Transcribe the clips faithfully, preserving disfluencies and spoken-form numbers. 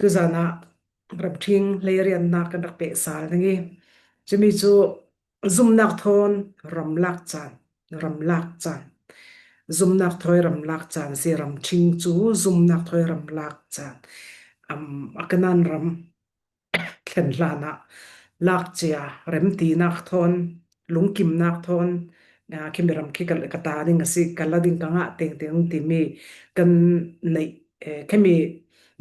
tuzanah ramṭhing hleiriatna kan rak peh sal ding i, cumi cu zumnak thawn ram lak caan, ram lak caan. Zumnak thawi ram lak caan si, ramṭhing cu zumnak thawi ram lak caan. Am, a Kanaan ram thlen hlanah lak cia, remtinak thawn, lungkimnak thawn, aa, khimi ram khi ka, ka ta ding a si, ka la ding, ka ngah tengteng timi kan neih, eh, khimi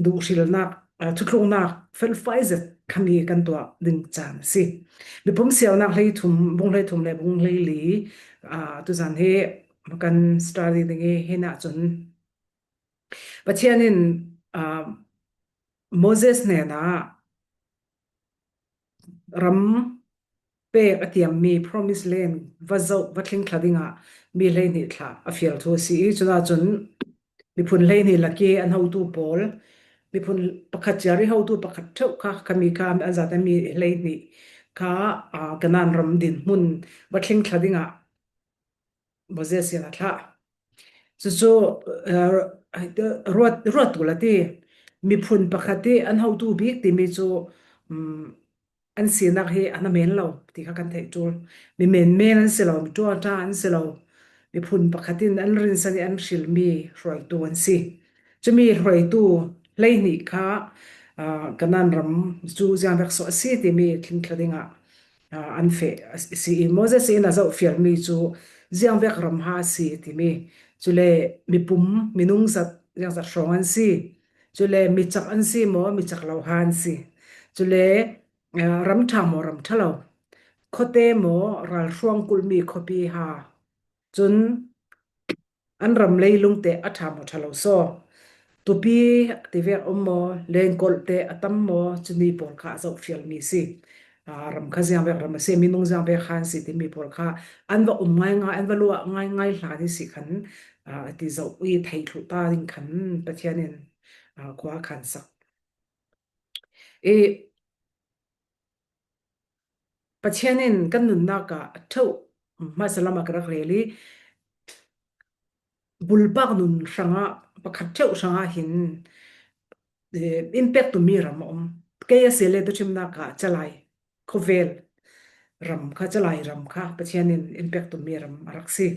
duhhrilnak, aa, thutluknak felfai zet khami kan tuah ding caan a si. Mipum siarnak hleithum, bung hleithum le bung hleili, aa, tuzan hi kan study ding i, hinah cun Pathian in, aa, Moses hnenah ram pek a tiammi Promise Land va zoh, va tling thla dingah mi hleihnih thlah a fial thu a si i, cunah cun miphun hleihnih lak i an hotu pawl, miphun pakhat cia rih hotu pakhat ṭheuh kha, khami kha an zate mi hleihnih kha, aa, Kanaan ram dinhmun va tling thla dingah Moses in a thlah. Cucu, eh, ruat, ruat tul a ti, miphun pakhat i an hotu bik timi cu, um, an sinak hi a na men lo ti kha kan theih ṭul. Mi menmen an si lo, mi ṭuanṭa an si lo. Miphun pakhat in an rinsan i an hrilmi hruaitu an si. Cumi hruaitu hleihnih kha, aa, Kanaan ram cu ziangvek sawh a si timi tling thla dingah, aa, an feh a si i, Moses in a zohfialmi cu ziangvek ram ha a si timi, cule mipum, minung zat, ziangzat hrawng an si, cule mi cak an si maw, mi cak lo ha an si, cule, aa, ram ṭha maw, ram ṭha lo, khuate maw, ralhruang kulhmi khuapi ha, cun an ram leilung te a ṭha maw, ṭha lo saw, tupi tivek um maw, lengkolh te a tam maw, cumi pawl kha a zohfialmi si. Aa, ram kha ziangvek ram a si, minung ziangvek ha an si timi pawl kha an va um ngaingai, an va luah ngaingai hlan i si khan, aa, a ti zoh i theih thluh ta ding khan Pathian in, aa, khua a khan sak. I Pathian in kan nunnak ah a ṭheuh hmasa lam ah ka rak rel i, bulpak nun hrangah, pakhat ṭheuh hrangah hin, eh, in pek tummi ram a um. Kei a si le, tuṭhimnak ah Calai khawvel ram kha, Calai ram kha Pathian in in pek tummi ram a rak si.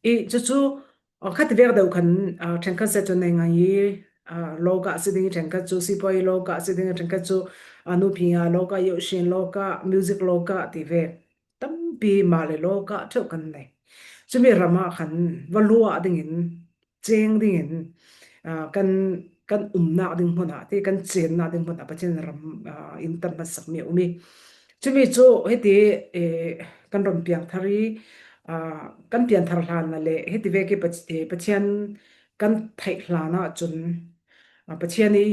I cucu, aw, khativek deuh khan, aa, ṭhenkhat zet cu Naingnganyi, aa, lokah si ding i, ṭhenkhat cu Sipuayi lokah si ding i, ṭhenkhat cu, aa, Nuphinga lokah, Yohshin lokah, music lokah ti ve tampi Male lokah ṭheuh kan nei. Cumi ram ah khan va luah dingin, ceng dingin, aa, kan, kan umnak ding hmun ah ti, kan cemnak ding hmun ah Pathian ram, aa, in tan hmatsakmi a um i, cumi cu hiti, eh, kan ron piangthar i, aa, kan pianthar hlan le hiti vek i Path-, eh, Pathian kan theih hlan ah cun, aa, Pathian i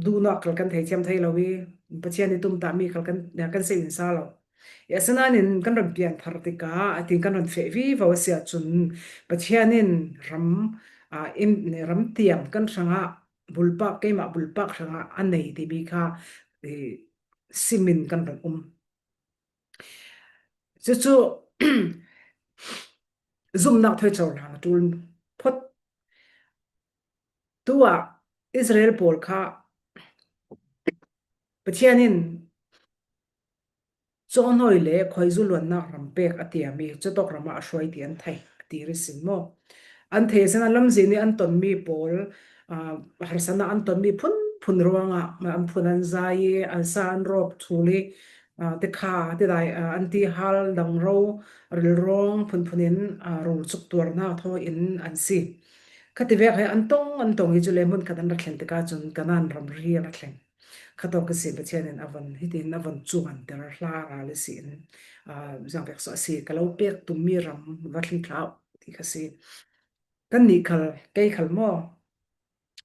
duhnak khal kan theithiam thei lo i, Pathian i tumtahmi khal kan, kan seivinsa lo. I asinain kan ron pianthar tikah, a tin kan ron feh vivo a si ahcun Pathian in ram, aa, in, ram tiam kan hrangah bulpak, keimah bulpak hrangah a nei timi kha, eh, simin kan ron um. Cucu zumnak thawi cohlan a ṭul phawt. Tuah Israel pawl kha Pathian in cawhnawi le khuaizu luannak ram pek a tiami cutawk ram ah a hruai ti an thei, a ti rih sin maw? An thei asinain lamzin i an tonmi pawl, aa, harsatnak an tonmi phunphun ruangah an phun an zai i, an sa an rawp ṭhul i, aa, tikha, tidai, aa, an ti hal dang ro, rilrawng phunphun in, aa, rul cuk tuarnak thaw in an si. Khativek he an tong, an tong i, cule hmunkhat an ra thlen tikah cun Kanaan ramri an ra thleng. Khatawk ihsin Pathian in a von, hitin a von cuanter hla ral ihsin, aa, ziangvek sawh a si, ka lo pek tummi ram va thlingthla uh ti kha si. Kannih khal, kei khal maw?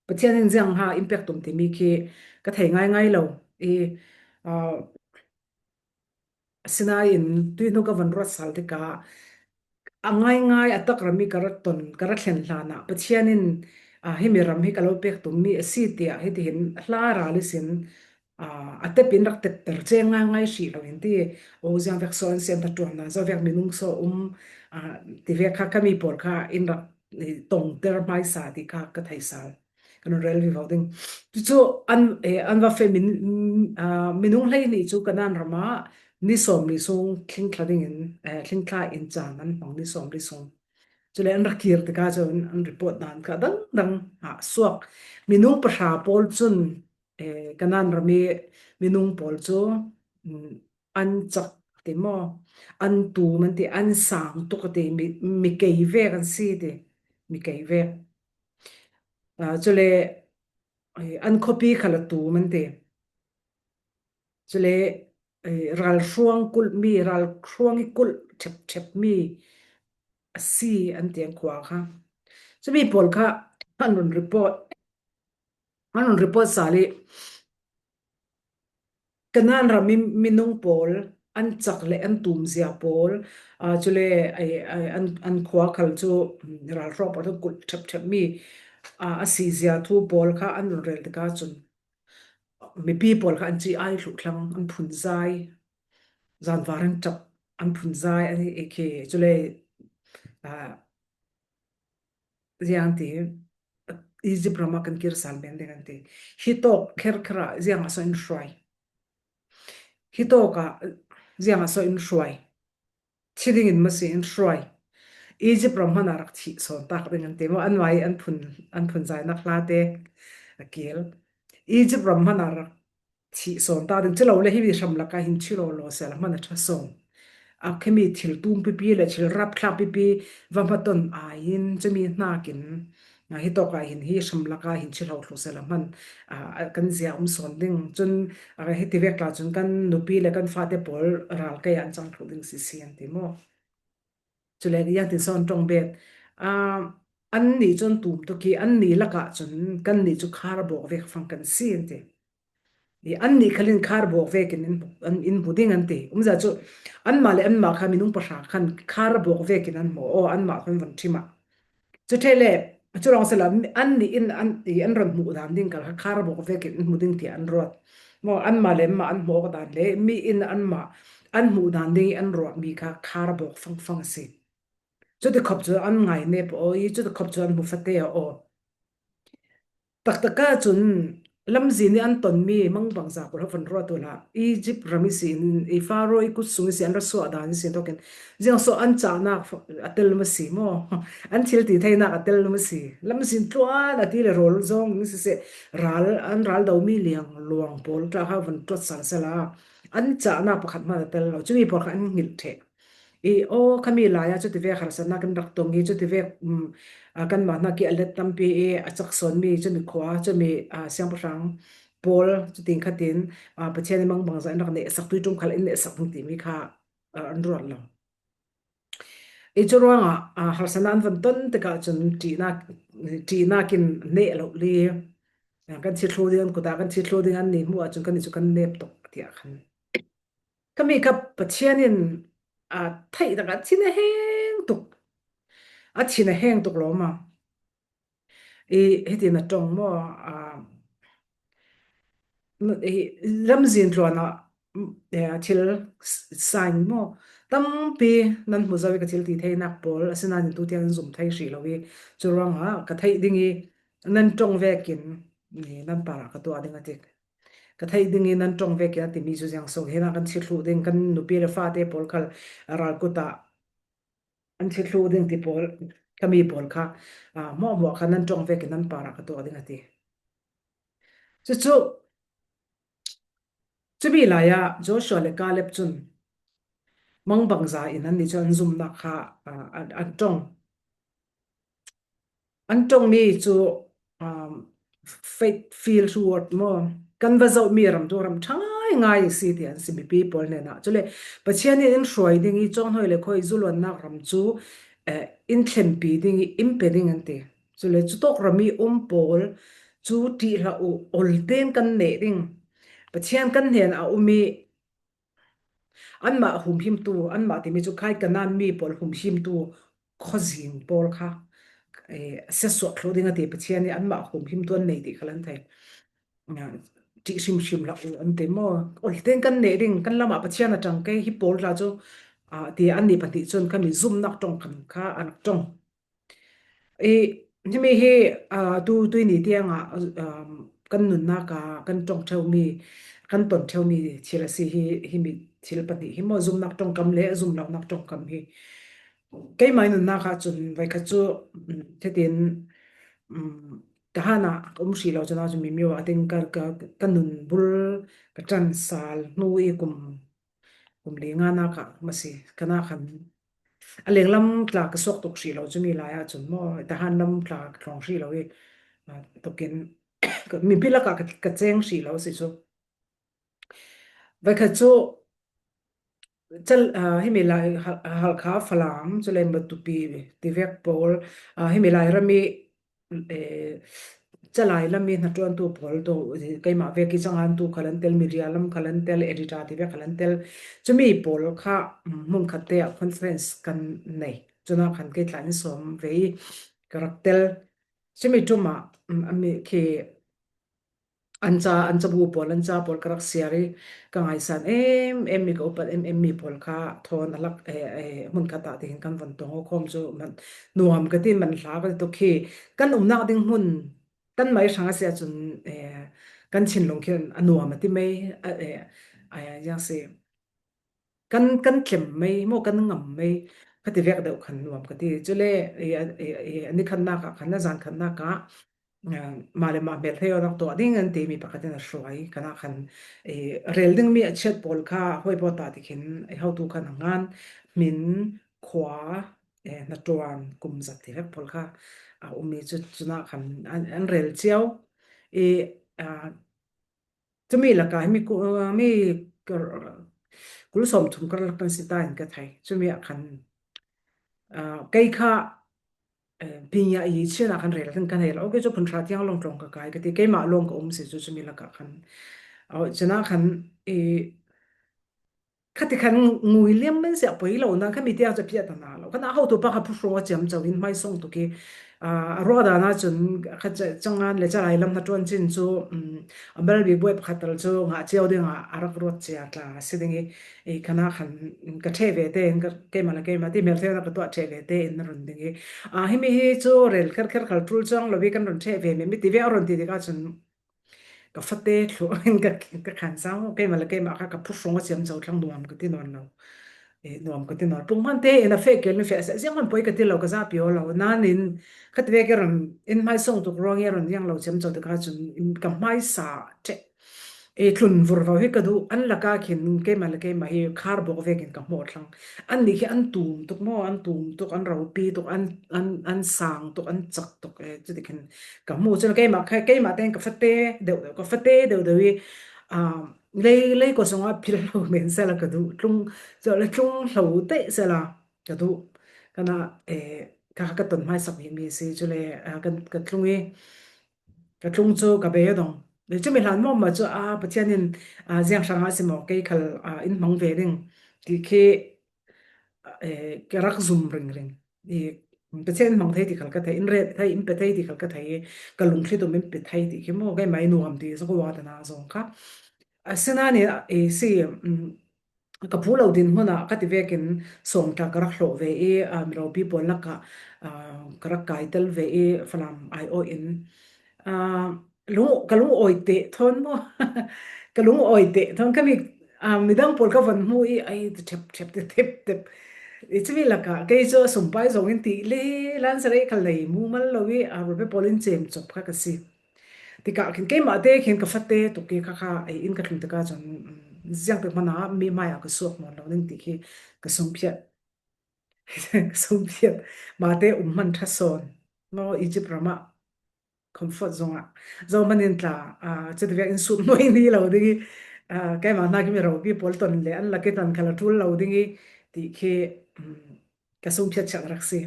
Pathian in ziang ha in pek tum timi khi ka thei ngaingai lo i, aa, asinain tuihnu ka von ruat sal tikah a ngaingai a tak ram i ka ra ton, ka ra thlen hlan ah Pathian in, aa, himi ram hi ka lo pek tummi a si tiah hitihin hla ral ihsin, aa, a tep in rak tepter ceng ngaingai hrih lo in ti, aw, ziangvek sawh an si, an hnaṭuannak, ziangvek minung sawh um, aa, tivek kha khami pawl kha in rak, eh, tongter hmaisa ti kha ka thei sal. kan rel vivo ding. Cucu an, eh, an va feh min, mm, ah, minung hleihnih cu Kanaan ram ah ni sawmli sung thlingthla dingin, eh, thlingthla in caan an hmang ni sawmli sung. Cule an ra kir tikah cun an report dan kha dangdang ah suak. Minung pahra pawl cun, eh, Kanaan ram i minung pawl cu, mm, an cak ti maw, an tum an ti, an sang tuk a ti, mi, mi kei vek an si ti, mi kei vek. Ah, cule, eh, an khuapi khal a tum an ti. Cule, eh, ralhruang kulhmi, ralhruang i kulh ṭhepṭhepmi a si an ti an khua kha. Cumi pawl kha an run report, an run report sal i Kanaan ram i minung pawl an cak le an tumzia pawl, ah, cule, ai, ai, an, an khua khal cu, mm, ralhruang pawl cu kulh ṭhepṭhepmi, ah, a sizia thu pawl kha an run rel tikah cun mipi pawl kha an ci ai hluh thlang, an phunzai, zanvar an ṭap, an phunzai, an i khi, cule, ah, ziang ti, Egypt ram ah kan kir sal men ding an ti. Hi tawk kherkher ah ziang a so in hruai. Hi tawk ah ziang a so in hruai. Thi dingin masi in hruai. Egypt ram hmanh ah rak thih sawn tak ding an ti maw? Anmah i an phun, an phunzainak hla te a kil. Egypt ram hmanh ah rak thih sawn tak ding. Culo le himi hram lakah hin thi lawlaw sehla hmanh a ṭha sawn. A khimi thil tum pipi le thil rapthlak pipi va hmaton ai in cumi hnakin, ah, hi tawk ah hin hi hram lakah hin thi hlo thlu sehla hmanh, ah, kan zia um sawn ding. Cun, ah, hiti vek tla cun kan nupi le kan fate pawl ral kei ah an cang thlu ding sisi an ti maw? Cule ziangtin sawn ṭong bet, ah, annih cun tum tuk i annih lakah cun kannih cu khar bawk vek fang kan si an ti. I annih khal in khar bawk vekin in, an, in hmu ding an ti. Umza cu anmah le anmah kha minung pahra khan khar bawk vekin an hmu aw, anmah khan von ṭhim ah. Cu ṭheh le, cu lawng sehla, annih in an, i an ron hmuh dan ding kal kha khar bawk vekin an hmu ding tiah an ruat. Maw, anmah le anmah an hmuh awk dan le mi in anmah an hmuh dan ding i an ruatmi kha khar bawk fangfang a si. Cuti khop cu an ngai nep aw i, cuti khop cu an hmu fate aw. Taktak ah cun lamzin i an tonmi mangbangza pawl a von ruat uhla, Egypt ram i si in, i Faro i kut sung i si an ra suah dan i si tawkin, ziang so an cahnak a tel maw si maw? An thil ti theinak a tel maw si? Lamzin tluan a ti le rawl zong in siseh, ral, an ral domi liang luang pawl tla kha von tuat sal sehla, an cahnak pakhat hmanh a tel lo. Cumi pawl kha an hngilh ṭheh. I, aw, khami lai ah cuti vek harsatnak kan rak tong i, cuti vek, um, ah, kanmah hnak i a let tampi i a cak sawnmi cumi khua, cumi, ah, siangpahrang pawl cutin khatin, ah, Pathian i mangbangza in rak nehsak, tui ṭum khal in nehsak ding timi kha, ah, an ruat lo. I cu ruangah, ah, harsatnak an von ton tikah cun ṭihnak, ṭihnak in neh lo li, ah, kan thithlu ding an kut ah, kan thithlu ding an nih hmuh ahcun kannih cu kan nep tuk tiah khan. Khami kha Pathian in, aa, theih tak a thin a heng tuk. A thin a heng tuk lo maw? I, hitin a ṭong maw? Aa, i, lamzin tluan ah, mm, eh, thil s-, sign maw? Tampi nan hmu zo i ka thil ti theinak pawl, asinain tu tiang in zum thei hrih lo i, cu ruangah ka theih ding i nan ṭong vekin, i, nan parah ka tuah ding a ti. Ka theih ding i nan ṭong vekin a timi cu ziang so hinah kan thithluh ding, kan nupi le fate pawl khal ral kut ah an thithluh ding ti pawl, khami pawl kha, aa, hmuahhmuah kha nan ṭong vekin nan parah ka tuah ding a ti. Cucu, cumi lai ah Joshua le Kaleb cun mangbangza in annih cu an zumnak kha, aa, an, an ṭong. An ṭongmi cu, um, faith filled word maw? Kan va zohmi ram cu ram ṭha ngaingai a si ti an si mipi pawl hnenah. Cule Pathian in in hruai ding i cawnghnawi le khawi zuluannak ram cu, eh, in thlenpi ding i in pe ding an ti. Cule cutawk ram i um pawl cu ṭih hlah uh, ol tein kan neh ding. Pathian kan hnen a um i anmah humhimtu, anmah timi cu khai Kanaan mi pawl humhimtu khuazing pawl kha, eh, siatsuah thluh ding a ti. Pathian nih anmah humhimtu an nei ti khal an thei. Ṭih hrimhrim hlah uh an ti maw? Ol tein kan neh ding, kan lamah Pathian a ṭang kei hi pawl tla cu, ah, ti annih pahnih cun khami zumnak ṭongkam kha an ṭong. I, himi hi, aa, tu, tui ni tiang a, um, kan nunnak a, kan ṭong ṭheu mi, kan ton ṭheu mi thil a si hi, himi thil pahnih hi maw, zumnak ṭongkam le zumlonak ṭongkam hi. Keimah i nunnak ah cun voikhat cu, um, hitin, um, ka han ah ka um hrih lo cun, ah cun mi mio a ding ka, ka, ka nun bul, ka ṭan sal hnu i kum, kum li nga nak ah maw si, ka nak khan a lenglam tla ka suak tuk hrih lo cu mi lai ah cun maw, tahan lam tla ka tlawng hrih lo i, ah, tukin mipi lakah ka, ka ceng hrih lo si cu. Voikhat cu, cal, ah, himi lai Hal-, Halkha, Falam, cule Matupi tivek pawl, ah, himi lai ram i, eh, calai lam i hnaṭuantu pawl tu, eh, keimah vek i cangantu khal an tel, media lam khal an tel, editor tivek khal an tel. Cumi pawl kha, mm, hmun khat te ah conference kan nei. Cunah khan kei tla in sawm ve i ka rak tel. Cumi ṭum ah, mm, a mi khi an ca, an cabu pawl, an ca pawl ka rak siar i ka ngaisan em em mi, ka upat em em mi pawl kha thawn a lak, eh, eh, hmun khat ah tihin kan von tong aw khawm cu man, nuam ka ti, man hla ka ti tuk khi kan umnak ding hmun kan mai hrang a si ahcun, eh, kan thinlung khi a nuam a ti mei, a, eh, a, ziang si. Kan, kan tlem mei maw, kan ngam mei, kha tivek deuh khan nuam ka ti. Cule, eh, eh, eh, a ni khatnak ah khan, a zan khatnak ah, ah, mah le mah hmel thei awk tuah ding an timi pakhat in a hruai. Kanah khan, eh, rel dingmi a chiat pawl kha hawi pawt ah tikhin, eh, hotu khan a ngan, hmin, khua, eh, hnaṭuan, kum zat tivek pawl kha a um i cu, cunah khan an, an rel cio. I, ah, cumi lakah mi ku-, mi kul sawm thum kar lak kan si ta in ka thei. Cumi ah khan, ah, kei kha, eh, Pinya i chin ah khan rel kan, kan hei lo. Okay, cu phun hra tiang lawng tlawng ka kai ka ti. Keimah lawng ka um si cu cumi lakah khan. Aw, cun ah khan i, khati khan ngui liam men siah poi lo na, khami tiang cu phiat ta na lo. Khan a hotu pa kha phuhrung a ciamco in hmaisawng tuk i, aa, a ruah dan ahcun kha ca-, cangan le calai lam hnaṭuan cin cu, um, a mal bik buai pakhat tal cu ngah cio ding ah a rak ruat cia tla a si ding i, i khan ah khan ka ṭheh ve tein ka, keimah le keimah ti hmel thei na ka tuah ṭheh ve tein na run ding i, aa, himi hi cu rel kher kher khal ṭul cuang lo i kan run ṭheh ve men mi ti ve a run ti tik ahcun, ka fate thluh in ka, ka khan sang, keimah le keimah kha ka phuhrung a ciamco thlang nuam ka ti nawn lo. Eh, nuam ka ti nawn. Pung hmante in a feh kel in feh a si, ziang hman poi ka ti lo, ka zapi aw lo. Nain khat vek i run, in hmaisawng tuk ruang i run ziang lo ciamco tikah cun in ka hmaisa ṭheh. Eh, tlun vur vo hi ka duh, an laka khin keimah le keimah hi khar bawk vekin ka hmawh thlang. Annih khi an tum tuk maw, an tum tuk, an ropi tuk, an, an, an sang tuk, an cak tuk, eh, cuti khin ka hmu. Cun keimah kha, keimah tein ka fate deuh deuh, ka fate deuh deuh i, ah, lei, lei kua sungah philh lo men sela ka duh, tlung, cule tlung hlo te sela ka duh. Kana, eh, ka, ka ton hmaisak mi, mi si, cule, ah, ka, ka tlung i, ka tlung cu ka bei a dong. Cumi hlan mawmawh cu, ah, Pathian in, ah, ziang hrangah a si maw, kei khal, ah, in hmang ve ding ti khi, eh, ka rak zum ringring. I, Pathian in hmang thei ti khal ka thei, in ret thei, in pe thei ti khal ka thei, ka lungthli tum in pe thei ti khi maw, keimah i nuam ti, zakuatana zong kha. Asinain, i si, um, ka phu lo din hmun ah ka ti vekin sawm tla ka rak hlawh ve i, ah, miropi pawl lakah, ah, ka rak kai tel ve i Falam aiawh in, ah, lung, ka lung awi teh thawn maw? Ka lung awi teh thawn, ka mi, ah, midang pawl ka von hmu i, ai, ṭhep, ṭhep, ṭhep, ṭhep, ṭhep. I cumi lakah kei cu a sumpai zong in ti le, lan sarai kha lei mumal lo i, ah, rupe pawl in cem cop kha ka si. Tikah khin keimah te khin ka fate tuk i kha kha, ei, in ka tlung tikah cun, um, ziangtik hmanh ah mi hmai ah ka suak nawn lo ning ti khi ka sungphiat. Ka sungphiat. Mah te um hman ṭha sawn. Maw Egypt ram ah comfort zone ah. Zohman in tla, ah, cuti vek in sut nuai ni lo ding i, ah, keimah hna khi miropi pawl ton le an lak i ton khal a ṭul lo ding i ti khi, um, ka sungphiat chiah rak si.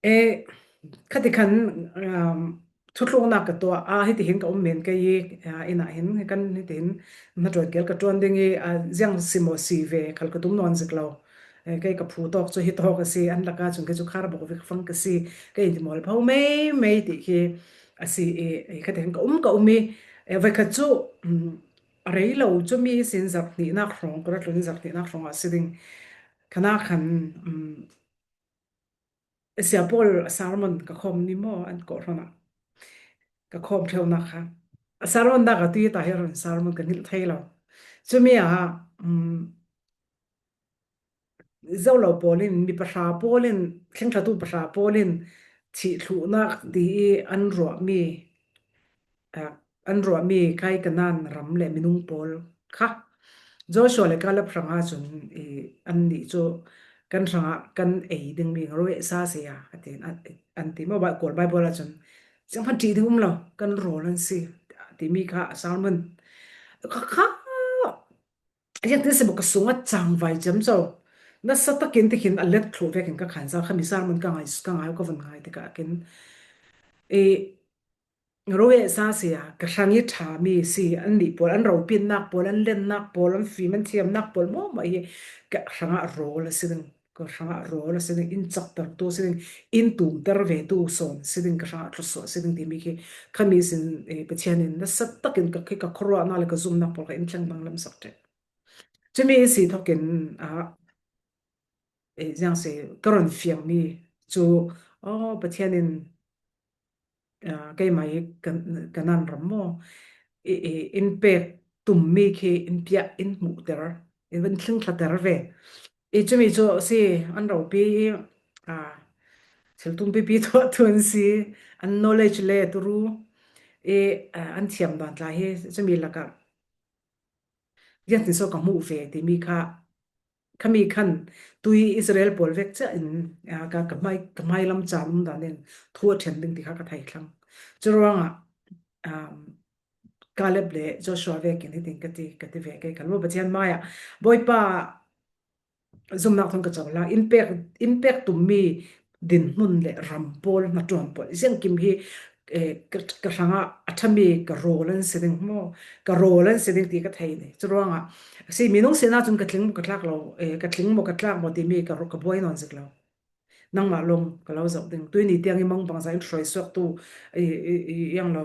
Eh, khati khan, um, thutluknak ka tuah, ah, hitihin ka um men kei i, ah, inn ah hin, kan hitihin hnaṭuan kel ka ṭuan ding i, ah, ziang si maw si ve khal ka tum nawn zik lo. Eh, kei ka phu tawk cu hi tawk a si, an laka cun kei cu khar bawk vek fang ka si, kei in ti mawl pho mei mei ti khi a si i, eh, khatihin ka um, ka um i, eh, voikhat cu, um, a rei lo cu mi sin zarh hnihnak hrawng, ka rak tlun zarh hnihnak hrawng ah si ding. Khanah khan, um, Sia Paul a sermon ka khawm ni maw, an kawhhran ah ka khawm ṭheunak kha. A sermon dak a tui ta hi ron sermon ka hngilh thei lo. Cumi ah, um, Zolo pawl in, mi pahra pawl in, thlingthlatu pahra pawl in thih thluhnak ti i an ruahmi, ah, an ruahmi kai Kanan ram le minung pawl kha Joshua le Caleb hrangah cun i annih cu kan hrangah kan ei dingmi ngaro e sa si a, a ti, an, an ti maw, Bai-, Kawl Baibal ah cun zianghman ṭih ding um lo, kan rawl an si, timi kha a sermon kha, kha, ziangtin si maw ka sungah cangvai ciamco. Nasa takin tikhin a let thluh vekin ka khan sa, khami sermon ka ngai, ka ngai, ka vun ngai tikah kin i, Roe sa si a, ka hrang i ṭhami si, annih pawl, an ropitnak pawl, an lennak pawl, an fim, an thiamnak pawl maw maw hi ka hrangah rawl a si ding, ka hrangah rawl a si ding, in caktertu a si ding, in tumter vetu sawn a si ding, ka hrangah thluasuah a si ding timi khi khami sin, eh, Pathian in nasa takin ka, ka khuaruahnak le ka zumnak pawl kha in thleng danglam sak ṭheh. Cumi si thokin, ah, eh, ziang si ka ron fiangmi cu, oh, Pathian in, ah, keimah i kan, Kanan ram maw, i, i, in pek tummi khi in piah, in hmuhter, in van thlingthlater ve. I cumi cu si an ropi i, ah, thil tumpipi tuah tu an si, an knowledge le turu i, ah, an thiam dan tla hi cumi lakah ziangtin so ka hmuh ve timi kha, khami khan tui Israel pawl vek cia in, ah, ka, ka hmai, ka hmai lam caan um dan in thu a ṭhen ding ti kha ka thei thlang. Curuangah, um, Caleb le Joshua vekin hitin ka ti, ka ti ve kei kha. Lo Pathian mai ah, Bawipa, zumnak thawn ka co hlah. In pek, in pek tummi dinhmun le ram pawl, hnaṭuan pawl, ziangkim hi, eh, ka, ka hrangah a ṭhami ka rawl an si ding maw? Ka rawl an si ding ti ka thei ni. Curuangah, si minung sinah cun ka tling maw ka tlak lo, eh, ka tling maw ka tlak maw timi ka, ka buai nawn zik lo. Nangmah lawng ka lo zoh ding. Tuini tiang i mang bangza in hruai suaktu, i, i, i, iang lo.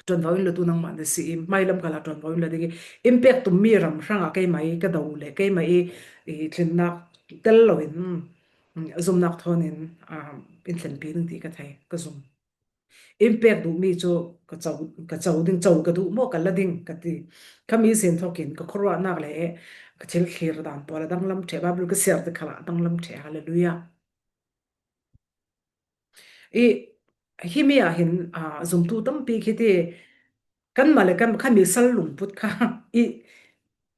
Ṭuanvo in lutu nangmah na si i, hmailam khalah ṭuanvo in la ding i, in pek tummi ram hrangah keimah i ka do le, keimah i, i tlinnak tel loin, mm, zumnak thawn in, ah, in thlenpi ding ti ka thei, ka zum. In pek duhmi cu ka co, ka co ding, co ka duh maw, ka la ding, ka ti. Khami sin thokin ka khuaruahnak le ka thil thlir dan pawl a danglam ṭheh, Baibal ka siar tik khalah a danglam ṭheh. Hallelujah. I, himi ah hin, aa, zumtu tampi khi ti, kanmah le kan, khami sal lungput kha, i,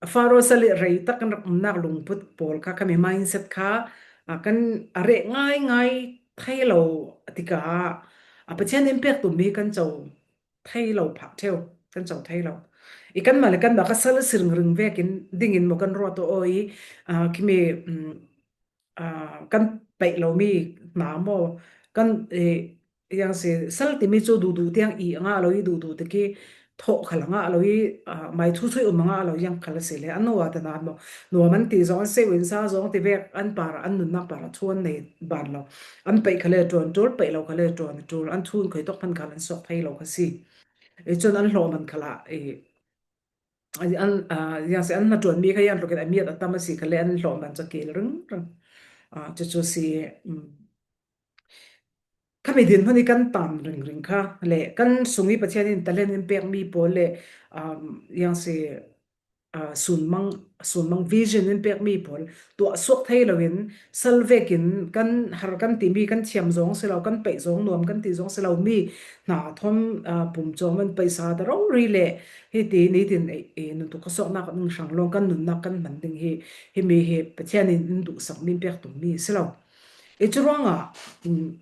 Faro sal i rei tak kan rak umnak lungput pawl kha, khami mindset kha, aa, kan a reh ngaingai thei lo tikah, aa, Pathian in pek tummi kan co thei lo phah ṭheu, kan co thei lo. I kanmah le kanmah kha sal a si ringring vekin dingin maw kan ruat aw i, aa, khimi, um, aa, kan peih lomi hna maw, kan, eh, yang si, sal timi cu duhduh tiang i a ngah lo i, duhduh tiki thawh khal a ngah lo i, aa, mai thu chuih um a ngah lo, yang khal a si le, an nuam te nan maw, nuam an ti zong, an sew in sa zong ti vek, an par, an nunnak par a thu an nei ban lo. An peih khal le ṭuan ṭul, peih lo khal le ṭuan ṭul, an thu in khoi tawk phan khal an suak thei lo kha si. Eh, cun an hlawh man khal ah, eh, an, aa, ziang si an hnaṭuanmi kha yan hlukin a miat a tam a si kha le an hlawh man cu kil ringring. Aa, cucu si, um, khami dinhmun i kan tan ringring kha le kan sung i Pathian in talent in pekmi pawl le, um, yang si, aa, sunmang, sunmang vision in pekmi pawl tuah suak thei loin sal vekin kan har kan timi kan thiam zong si lo, kan peih zong nuam kan ti zong si lo, mi hna thawn, aa, pum cawm an paisa ta rori le hiti nitin, e, e, nuntuk khuasuaknak ning hrang lawng kan nunnak kan hman ding hi, himi hi Pathian in in duhsak mi, in pek tummi si lo. I curuangah, um,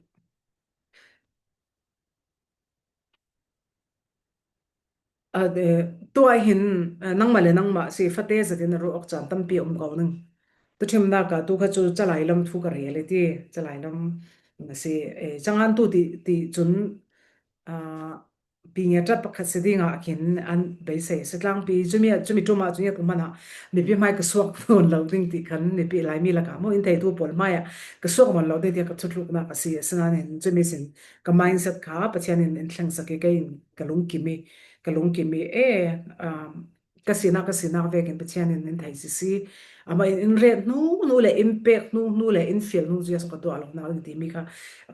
a, e, tuah hin, a, nangmah le nangmah si fate zetin a ruah awk caan tampi a um ko ning. Tuṭhimnak ah tu kha cu calai lam thu ka rel i ti, calai lam na si, e, cangan tu ti, ti cun, a, pi nge ṭap pakhat si dingah khin an beisei si tlangpi, cumi, cumi ṭum ah cun nge tu hmanah mipi hmai ka suak nawn lo ding ti khan mipi Laimi lakah maw in theitu pawl hmai ah ka suak nawn lo ding tiah ka thutluknak a si, asinain cumi sin ka mindset kha Pathian in in thlengsak i kei in ka lungkim i, ka lungkim i, e, um, ka sinak, ka sinak vekin Pathian in in thei sisi. Amah in in ret hnu hnu le in pek hnu hnu le in fial hnu cu Jesuh ka tuah lo nak ding timi kha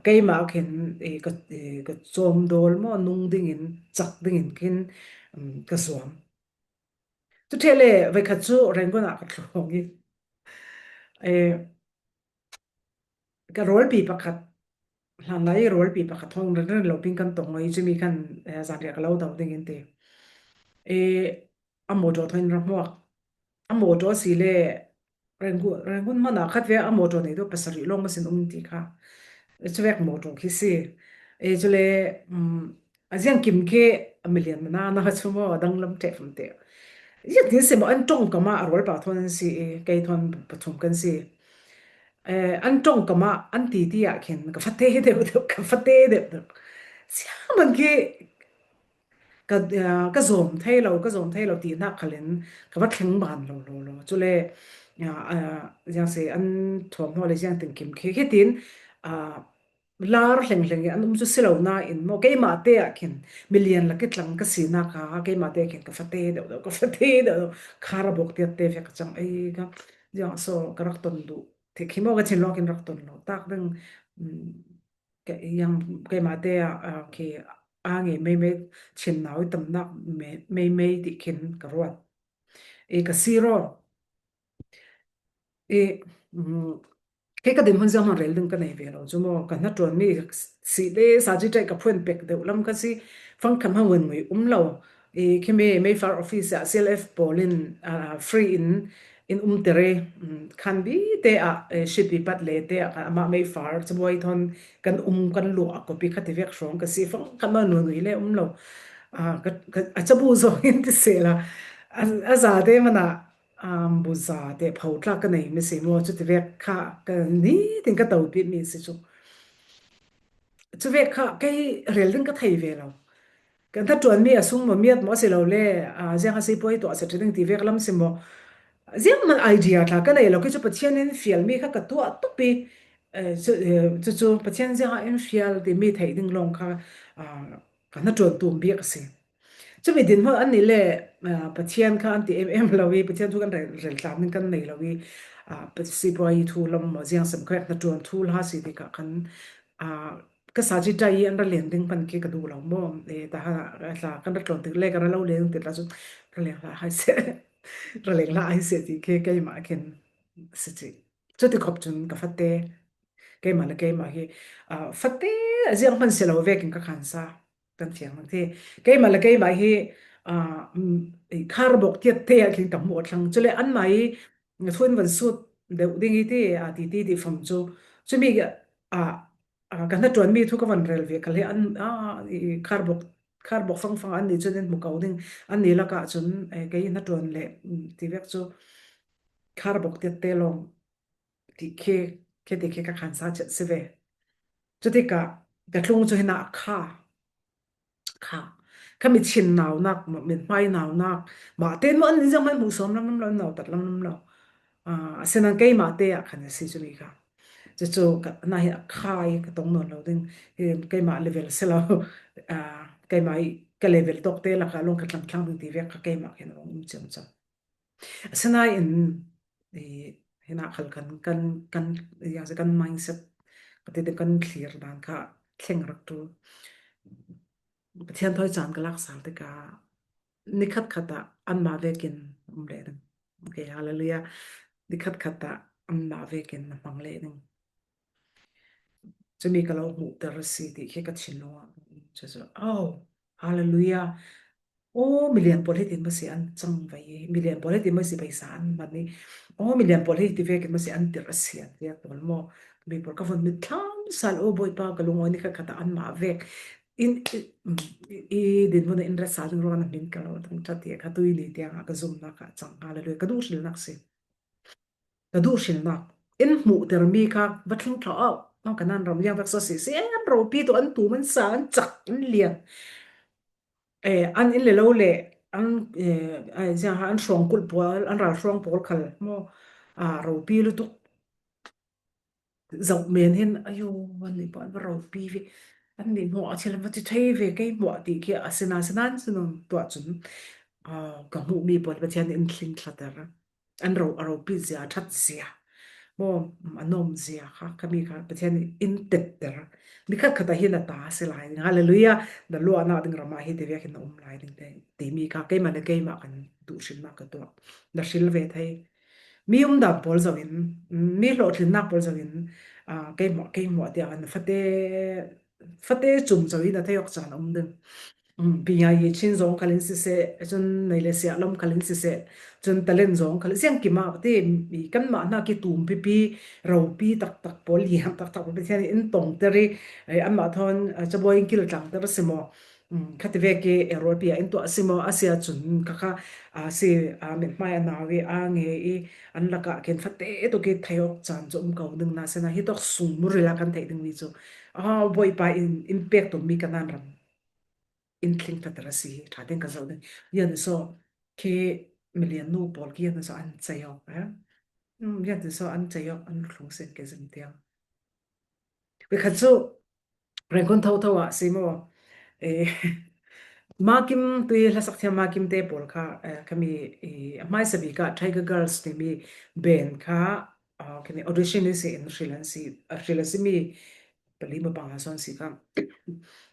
keimah khin, eh, ka, eh, ka cawmdawl maw, nung dingin, cak dingin khin, um, ka zuam. Cu ṭheh le voikhat cu Rangoon ah ka tlung i, eh, ka rualpi pakhat, hlanlai rualpi pakhat hong rin rin lo pin kan tong i, cumi khan, eh, zanriah ka lo do dingin ti. Eh, a mawṭaw thawn in ra hmuak. A mawṭaw si le Rangoon, Rangoon hmanh ah khat ve a mawṭaw nei deuh pasarih lawng maw sin um ti kha. Cuvek mawṭaw khi si. Eh, cule, um, a ziang kim khi a milian mana na chu maw, a danglam ṭheh fam te. Ziang tin si maw, an ṭongkam ah a rualpa thawn an si i, kei thawn pathum kan si. Eh, an ṭongkam ah an titi ah khin ka fate deuh deuh, ka fate deuh deuh. Siaman khi ka, ah, ka zawm thei lo, ka zawm thei lo ti hnak khalin ka va thleng ban lo, lo, lo. Cule, ah, ah, ziang si an thuam hnu le ziang tin kim khi, khi tin, ah, lar hleng hleng i an um cu si lo nain maw, keimah te ah khin milian lak i tlang ka sinak kha, keimah te ah khin ka fate deuh deuh, ka fate deuh deuh, khar a bawk tiat te vek ka cang. Ei, ka, ziang so ka rak ton duh thik hi maw, ka thin lawng khin rak ton lo tak ding, um, ke-, yang keimah te ah, ah, khi a ngei meimei, thin nau i tamnak me-, meimei ti khin ka ruat. I ka sir aw. I, um, kei ka dinhmun zianghman rel ding ka nei ve lo cu maw, ka hnaṭuanmi si le sa ci ṭaih ka phuan pek deuh lam ka si, fangkhat hmang ngun ngui um lo. I, khimi Mayfair office ah C L F pawl in, ah, free in, in umter i, um, khan bi te ah, eh, shipi pat le te ah, amah Mayfair cabuai thawn kan um kan luah a kopi kha ti vek hrawng ka si, fangkhat hmang ngun ngui le um lo. Ah, ka, ka, a cabu zong in ti sehla, a, a zate mana, um, buza te pho tlak ka nei mi si maw, cuti vek kha ka nitin ka topit mi si cu. Cu vek kha kei rel ding ka thei ve lo. Kan hnaṭuanmi a sung maw, miat maw a si lo le, ah, ziang a si puai tuah a si ṭha ding ti vek lam si maw. Ziangman idea tla ka nei lo, kei cu Pathian in fialmi kha ka tuah tuk pi, eh, cu, eh, cucu Pathian ziang a in fial timi theih ding lawng kha, ah, ka hnaṭuan tum bik a si. Cumi dinhmun an nih le, ah, Pathian kha an ti em em lo i, Pathian thu kan rel, rel tlang ding kan nei lo i, ah, pa-, sipuai thu lam maw, ziang sem kha hnaṭuan thu hla si ti kha kan, ah, ka sa ci ṭai i an ra len ding pan khi ka duh lo maw. Eh, ta ha, hla kan ra tlawn tik le kan ra lo len ding ti tla cu ra leng hla hai seh. Ra leng hla hai seh ti khi keimah khin si ci. Cuti khop cun ka fate, keimah le keimah hi, ah, fate a ziang hman si lo vekin ka khan sa. Kan fiang nak hi. Keimah le keimah hi, ah, um, i khar bawk tiat te ah khin ka hmuh a thlang. Cule anmah i thu in van sut deuh ding i ti, ah, ti, ti, ti fam cu. Cumi, ah, ah, ka hnaṭuanmi thu ka van rel ve khal hi an, ah, i, i khar bawk, khar bawk fangfang an nih cun in hmu ko ding. An nih lakah cun, eh, kei hnaṭuan le, um, ti vek cu khar bawk tiat te lawng ti khi, khi ti khi ka khan sa chiat si ve. Cutikah ka tlung cu hinah kha, kha, ka mit chin naunak, mit hmai naunak, mah te maw an ziang hmai hmuh sawm lam lam lo, nautat lam lam lo. Ah, asinan keimah te ah khan a si cu mi kha. Cucu ka, na hi a kha i ka tong nawn lo ding. Hi keimah level si lo. Ah, keimah i ka level tawk te lakah lawng ka tlamtlang ding ti vek kha keimah khin a um ciamco. Asinain, i, hinah khal kan, kan, kan, i, kan mindset, ka ti kan thlir dan kha thleng rak ṭul. Pathian thawi caan ka lak sal tikah nikhat khat ah anmah vekin um leh ding. Okay, hallelujah. Nikhat khat ah anmah vekin na hmang leh ding. Cumi ka lo hmuhter a si ti khi ka thinlung ah. Cucu, oh, hallelujah. Oh, milian pawl hi tin masi an cang vai i, milian pawl hi tin masi paisa an man i, oh, milian pawl hi ti vekin masi an tirh a si an tiak pawl maw. Mi pawl ka von mit thlam sal, oh, Bawipa ka lungawi ni khat khat ah anmah vek. In, i, i, i dinhmun ah in rat sal ding ruang na min ka lo dang ṭha tiang, kha tui ni tiang ah ka zumnak ah cang. Hallelujah. Ka duh hrilnak si. Ka duh hrilnak. In hmuhtermi kha va thleng thla au. Nang ka nan ram liang vek so si si. An ropi tu an tum an sa an cak an lian. Eh, an in le lo le an, eh, ai, ziang ha an hrawng kulh pawl, an ral hrawng pawl khal maw. Ah, ropi lutuk. Zoh men hin, ayo, an nih pawh an va ropi ve. An nih hmuah a thil an va ti thei ve, kei hmuah ti khi a sina sina an si nawn tuah cun. ah, ka hmuh mi pawl Pathian in thlingthlater. An ro, a ropi zia, a that zia. Maw, mm, a nawm zia kha, khami kha Pathian in tetter. Mi khat khat a hi na ta si lai ding. Hallelujah. Na luahna ding ramah hi ti vek in na um lai ding te. Ti mi kha keimah le keimah kan duh hrilna ka tuah. Na hril ve thei. Mi umdan pawl zoin, mm, mi hlawhtlinnak pawl zoin, ah, keimah, keimah tiang an fate, fate cum zoin a thei awk caan a um ding. Mm, pi ngai hi Chin zawng khalin siseh, cun nei le siah lam khalin siseh, cun talent zawng khalin siang kimah te, i kanmah hna ki tum pipi, ropi taktak pawl, liam taktak pawl, Pathian in tongter i, eh, anmah thawn, eh, cabuai in kil tlangter a si maw? Mm, khati vek i, eh, rualpi ah in tuah a si maw? A si ahcun, kha kha, a si, a mithmai a nau i, a nge i, an lakah khen fate tuk i thei awk caan cu um ko ding hna sehna, hi tawk sung muril ah kan theih dingmi cu, a, Bawipa in, in pek tummi Kanaan ram in thlingthlater a si hi, ṭha tein kan zoh ding. Yan so khi milian nu pawl khi yan so an cei awk, eh? Mm, yan so an cei awk, an thlung sen ke zim tiang. Ve khat cu Rangoon thotho ah si maw? Eh, Makim tui hlasak thiam Makim te pawl kha, eh, khami, eh, a hmaisa bik ah Tiger Girls timi band kha, ah, khami audition i si in hril an si, a hril a si mi pali maw panga sawn si kha.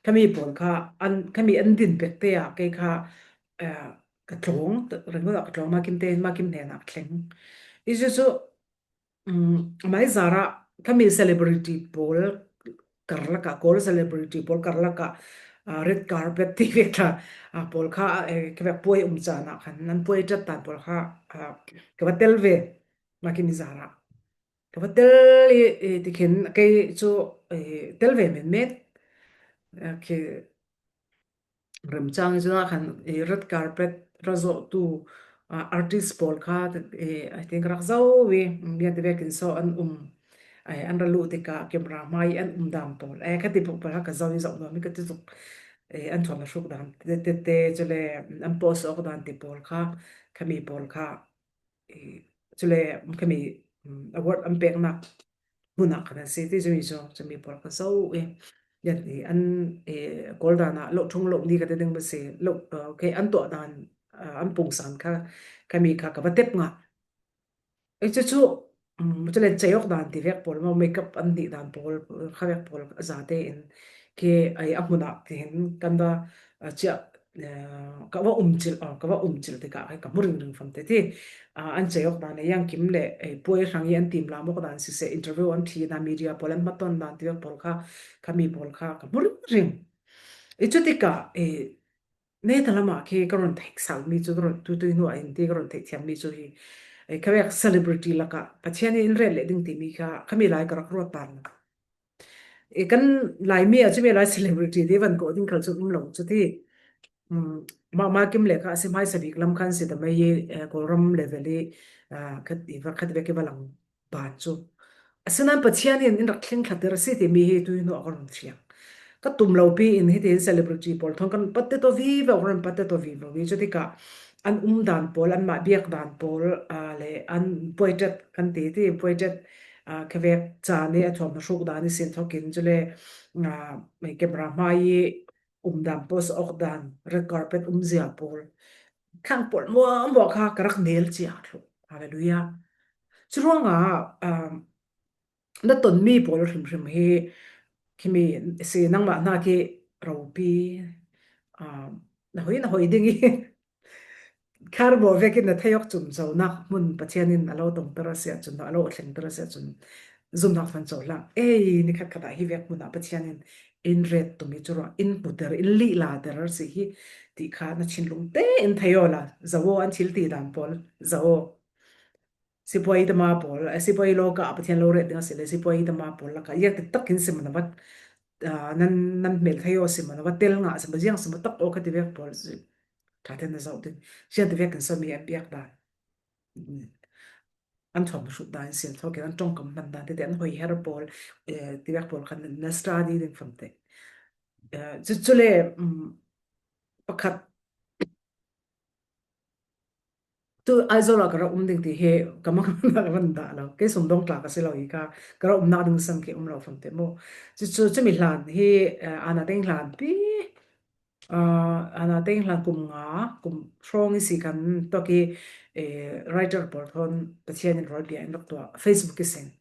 Khami pawl kha an, khami an din pek te ah kei kha, eh, ka tlawng, Rangoon ah ka tlawng Makim te, Makim hnenah ka thleng. I cu cu, mm, a hmaizarah khami celebrity pawl karlak ah, Kawl celebrity pawl karlak ah, ah, red carpet ti vek kha, ah, pawl kha, eh, ka vek puai um caan ah khan nan puai ṭat tan pawl kha, ah, ka va tel ve Makim i zarah. Ka va tel i, i tikhin kei cu, i, tel ve menmen. Okay. Remcang i cunah khan i red carpet ra zawhtu, ah, artist pawl kha, i, I think rak zo i, mm, bia ti vekin so an um. Ai, an ra luh tikah camera hmai an um dan pawl. Ai, khati pawl kha ka zo i zoh nuam i ka ti tuk. Ai, an thuam a hruk dan te, te, te, cule an post awk dan ti pawl kha, khami pawl kha, i, cule khami, mm, award an peknak hmun ah khan an si ti cumi cu, cumi pawl kha zo i, yan i an, i, Kawl dan ah lo ṭhung lo ni ka ti ding ba si, lo, uh, okay, an tuah dan, uh, an pungsan kha, khami kha ka va tep ngah. Ei, cucu, um, cule cei awk dan ti vek pawl maw, makeup an nih dan pawl, kha vek pawl a zate in, khi ai a hmun ah tihin kan va, uh, ciah, eh, ka va um cilh, ah, ka va um cilh tikah ka hmu ringring famte ti. Ah, an cei awk dan le Yang Kim le, eh, puai hrang i an timlam awk dan siseh, interview an ṭhi dan, media pawl an hmatawn dan ti vek pawl kha, khami pawl kha ka hmu ringring. I cutikah, eh, neta lamah khi ka run theih salmi cu, ka run tutui hnu ah hin ti ka run theih thiammi cu hi, eh, kha vek celebrity lakah Pathian in in ret leh ding timi kha khami lai ka rak ruat tan. I kan Laimi ah cumi lai celebrity ti van kawh ding khal cu um lo cu ti. Um, mah, Makim le kha a si hmaisa bik lam khan si ta mai i, eh, Kawlram level i, ah, khat i va, khat vek i va lang ban cu. Asinain Pathian in in rak thlingthlatter a si timi hi tuihnu a ka run fiang. Ka tum lo pi in hiti in celebrity pawl thawn kan patte to vivo, kan patte to vivo i cutikah an um dan pawl, anmah biak dan pawl, ah, le an puaiṭet kan ti ti, puaiṭet, ah, kha vek caan i a thuam hruk dan i sin thokin cule, ah, camera hmai i um dan, post awk dan, red carpet um zia pawl, khang pawl muahmuah kha ka rak nel cia thluh. Hallelujah. Curuangah, um, na tonmi pawl hrimhrim hi, khimi si nangmah hna khi ropi, um, na hoi, na hoi ding i kharbawh vekin na thei awk cun zonak hmun Pathian in a lo tongter a si ahcun, a lo thlengter a si ahcun, zumhnak fan co hlah. Ei, ni khatkhat ah hi vek hmun ah Pathian in in ret tum i curuah in hmuter, in lihlater a si hi ti kha na thinlung tein thei awla, zo aw, an thil ti dan pawl, zo aw. Sipuai tama pawl, eh, sipuai lawka ah Pathian lo ret ding a si le, sipuai tama pawl lakah, ia tiktak in si maw na va, ah, nan, nan hmel thei aw si maw, na va tel ngah si maw, ziang si maw, tak aw kha ti vek pawl si. Ṭha tein na zoh ding. Ziang ti vekin so mi an biak dan, an thuam hruk dan, sin thawkin an ṭongkam hman dan, tete an hoi her pawl, eh, ti vek pawl khan na study ding famte. Eh, cu, cule, um, pakhat, tu Aizawl ah ka rak um ding ti hi ka mang ka van dah lo. Kei sumdong tla ka si lo i ka, ka rak umnak ding sang khi um lo famte maw. Cu, cu, cumi hlan hi, eh, ana ding hlan pi, Aa, ana teng hlan kum nga, kum hrawng i si khan tawki, eh, writer pawl thawn Pathian in rawl bia in rak tuah Facebook i sin.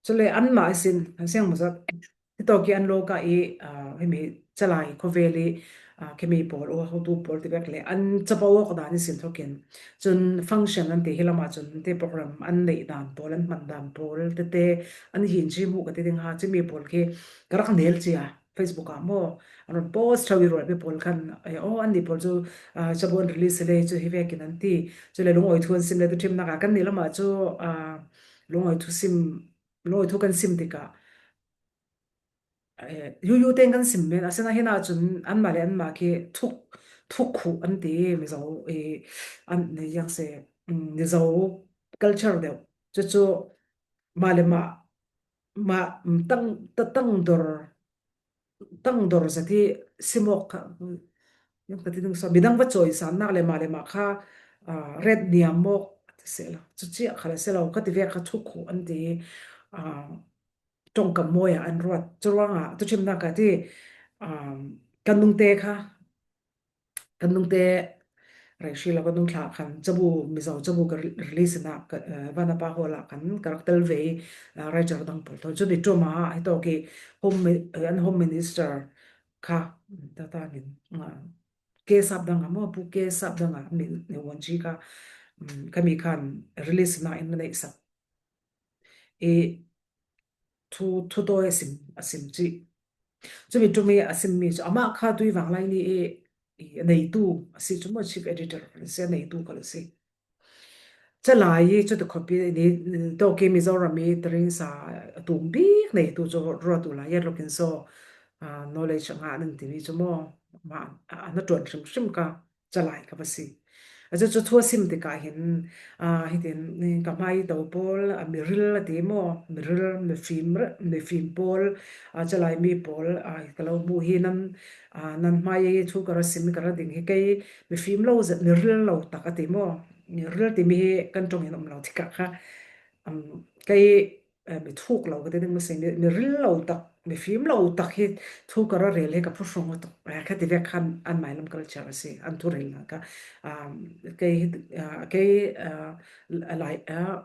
Cule anmah i sin, a siang masa, hi tawki an lawka i, aa, himi Chalai khawvel i, aa, khimi pawl, aw, hotu pawl ti vek le, an chapa awk dan i sin thokin. Cun function an ti hi lamah cun te program an neih dan pawl, an hman dan pawl, tete an hin ci hmuh ka ti ding ha, cimi pawl khi ka rak nel cia. Facebook ah maw, an rawn post tho i rualpi pawl khan, eh, aw, annih pawl cu, ah, cabu an release le cu hi vekin an ti. Cule lungawi thu an sim le tu ṭhimnak ah kannih lamah cu, ah, lungawi thu sim, lungawi thu kan sim tikah, eh, yuyu tein kan sim men, asinain hinah cun anmah le anmah khi thuk, thuk khuh an ti, Mizo, eh, an, yang se, mm, Mizo culture deuh. Cucu mah le mah, mah, mm, tang, ta-, tang dor, tang dor zati simawk kha, mm, yang ka ti ding saw, midang va cawisannak le mah le mah kha, ah, ret niam mawk a ti seh lo. Cuci a kha la si lo, ka ti vek kha thuk khuh an ti, ah, ṭongkam mawi ah an ruat. Curuangah tuṭhimnak ka ti, ah, kan nungte kha, kan nungte rei hri lo kan nung thlah khan cabu, Mizo cabu ka re-, release inah ka, eh, Vanapa Hall ah khan ka rak tel ve, eh, writer dang pawl thawn. Cumi ṭum ah hi tawki home mi-, eh, an home minister kha, mm, tata min, ah, K Sap dang ah maw, Pu K Sap dang ah min, eh, Wanji kha, mm, khami khan release inah in na neihsak. I thu, thu tawi a sim, a sim ci. Cumi ṭum i a simmi cu amah kha tui vanglai ni i, i a neitu a si cu maw, chief editor a si, a neitu kha a si. Chalai i cuti khuapi ni, tawki Mizoram i taringsa a tum bik neitu cu ruat uh lai, yet lokin saw, ah, knowledge a ngah ning timi cu maw, amah a, a na ṭuan hrimhrim ka Chalai ka va si. A cucu thu a sim tikah hin, aa, hitin, ka hmai to pawl, a miril a ti maw? Miril, mifim, mifim pawl, aa, Chalai mi pawl, aa, ka lo hmuh hi nan, aa, nan hmai thu ka ra sim, ka ra ding hi kei mifim lo zet, miril lo tak a ti maw? Miril timi hi kan ṭongin um lo tikah kha, um, kei eh, mi thuk lo ka ti ding, mi si, mi, mi ril lo tak, mi fim lo tak hi thu ka ra rel hi ka phuhrung a tuk. Eh, khati vek khan an mailam culture a si, an thu rel na ka, um, kei hi, ah, kei, ah, a lai, ah,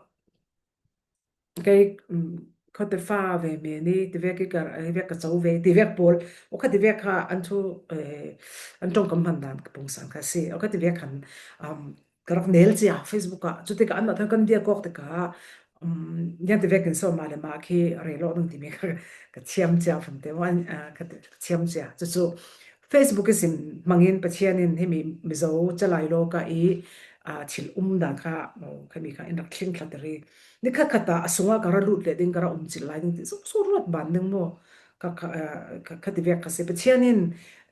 kei, um, khawte fa ve me ni, ti vek i ka, eh, vek ka co ve, ti vek pawl, o khati vek kha an thu, eh, an ṭongkam hman dan ka pungsan kha si, o khati vek khan, um, ka rak nel cia Facebook ah, cutikah an mah thawn kan dia kawk tikah, um, niang ti vekin saw mah le mah khi rel awk ding timi kha ka thiam cia fante maw, an, ah, ka ti-, ka thiam cia. Cucu Facebook i sim hmangin Pathian in himi Mizo Chalai lawka i, ah, thil um dan kha, oh, khami kha in rak thlingthlat rih. Ni khatkhat ah a sungah ka ra lut leh ding, ka ra um cil lai ding ti, so, so ruat ban ding maw? Ka, ka, ah, ka, ka ti vek ka si. Pathian in,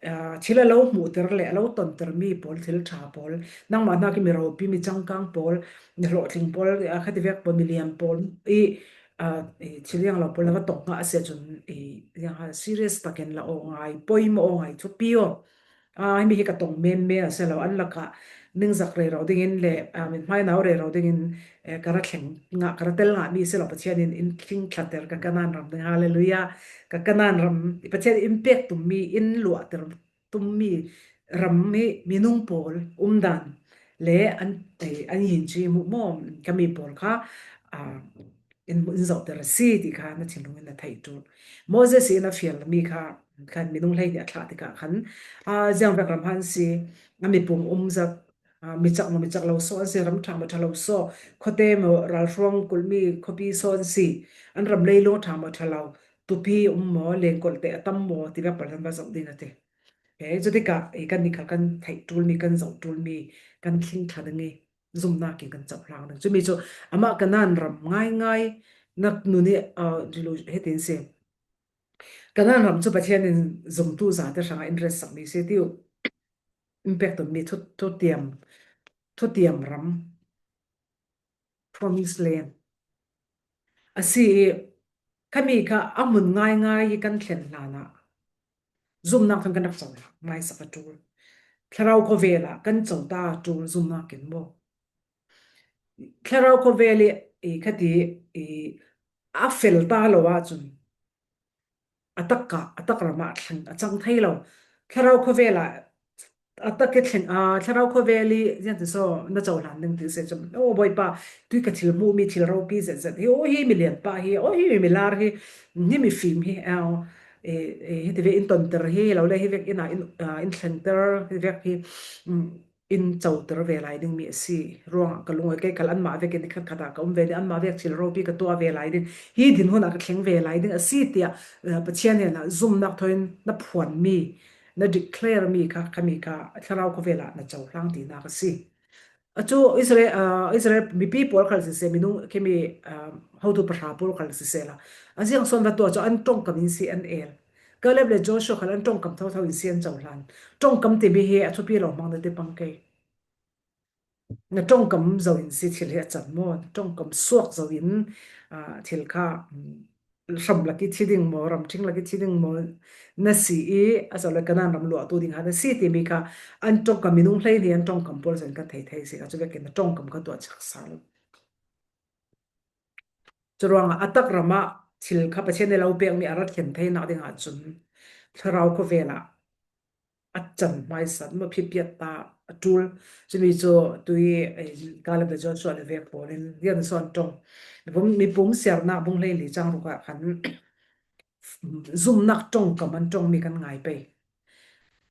ah, thil a lo hmuhter le a lo tonter mi pawl, thil ṭha pawl, nangmah hnak i mi ropi, mi cangkang pawl, mi hlawhtling pawl, ah, khati vek pawl, mi liam pawl i, ah, i thil yang lo pawl na va tong ngah a si ahcun i, yang ha serious takin la aw ngai, poimawh aw ngai, thupi aw. Ah, himi hi ka tong menmen a si lo, an lakah ningzak rero dingin le, ah, mithmai nau rero dingin, eh, ka ra thleng ngah, ka ra tel ngah mi si lo, Pathian in in thlingthlater ka Kanaan ram ding. Hallelujah. Ka Kanaan ram, Pathian in pek tum mi, in luahter tum mi ram hi minung pawl um dan le an, eh, an yin ci hmuh maw, ka mi pawl kha, ah, in, in zohter a si ti kha na thinlung in na theih ṭul. Moses in a fial mi kha, khan minung hlei nih a thlah tikah khan, ah, ziang vek ram han si, a mipum um zat, ah, mi cak maw, mi cak lo saw an si, ram ṭha maw, ṭha lo saw, khawte maw, ralhruang kulhmi khawpi saw an si, an ram leilung ṭha maw, ṭha lo, tupi um maw, lengkolh te a tam maw, ti vek pawl an va zoh ding a ti. Okay, cutikah, eh, kan ni kha kan theih ṭul mi, kan zoh ṭul mi, kan thlingthla ding i zumnak in kan cohlang ding. Cumi cu amah Kanaan ram ngaingai nak nun i, ah, hitin si. Kanaan ram cu Pathian in zumtu zate hrangah in retsakmi si ti uh. In pek tummi thu, thutiam, thutiam ram, promised land a si i, khami kha a hmun ngaingai i kan thlen hlanah zumnak thawn kan rak co hlah, ngaisak a ṭul. Thlarau khawvel ah kan co ta a ṭul zumnak in maw? Thlarau khawvel i, i khati i a fel ta lo ahcun a tak ah, a tak ram ah thleng a cang thei lo. Thlarau khawvela a tak i thleng, a, thlarau khawvel i ziang ti saw na cohlan ding ti se cun, "O Bawipa, tui ka thil hmuh mi thil ropi zet zet hi, o hi mi lianpa hi, o hi mi lar hi, hi mi fim hi, a, e, e, hi ti ve in tonter hi, lo le hi vek in a in, a, in thlengter hi vek hi, um, in coter ve lai ding mi a si ruangah ka lungawi, kei khal anmah vekin ni khat khatah ka um ve ding, anmah vek thil ropi ka tuah ve lai ding, hi din hunah ka thleng ve lai ding a si," tiah, eh, Pathian hnenah zumnak thawin na phuan mi, na declare mi kha, khami kha thlarau khawvelah na cohlang tinak a si. A cu Israel, ah, Israel mipi pawl khal siseh, minung khimi, ah, hotu pahra pawl khal siseh la, a ziang sawn va tuah cu an ṭongkam in si an el. Kaleb le Joshua khal an ṭongkam thotho in si an cohlan. Ṭongkam timi hi a thupi lo hmang na ti pang kei. Na ṭongkam zo in si thil hi a can maw? Na ṭongkam suak zo in, ah, thil kha, mm, hram lak i thi ding maw, ramṭhing lak i thi ding maw, na si i, a zo le Kanaan ram luahtu ding ha na si timi kha an ṭongkam minung hleihnih an ṭongkam pawl zong kan thei thei si kha cu vekin na ṭongkam kha tuah chak sal. Curuangah a tak ramah thil kha Pathian nih lo pekmi a rat thlen theinak dingah cun thlarau khawvelah a can hmaisat maw, phipiat ta a ṭul. Cumi cu tui, eh, Kaleb le Joshua le vek pawl in rian sawn ṭong. Mipum, mipum siarnak bung hleili cang ruk ah khan zumnak ṭongkam an ṭongmi kan ngai pei.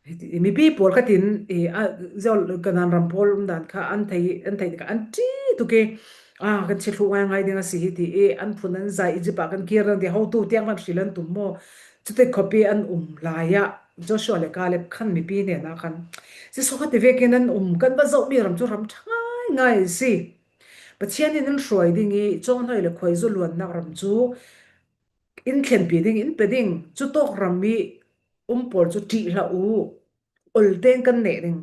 Hiti, mipi pawl khatin, i, a, ziau Kanaan ram pawl um dan kha an thei, an thei tikah an ṭi tuk i, a, kan chithluh ngaingai ding a si hi ti i, an phun an zai, Egypt ah kan kir nan ti hotu tiang kan hril an tum maw? Cuti khawpi an um lai ah Joshua le Kaleb khan mipi hnenah khan, "Jesuh kha ti vekin an um, kan va zohmi ram cu ram ṭha ngaingai a si. Pathian in an hruai ding i, cawnghnawi le khuaizu luannak ram cu in thlenpi ding, in pe ding, cu tawk ram i um pawl cu ṭih hlah u, oltein kan neh ding,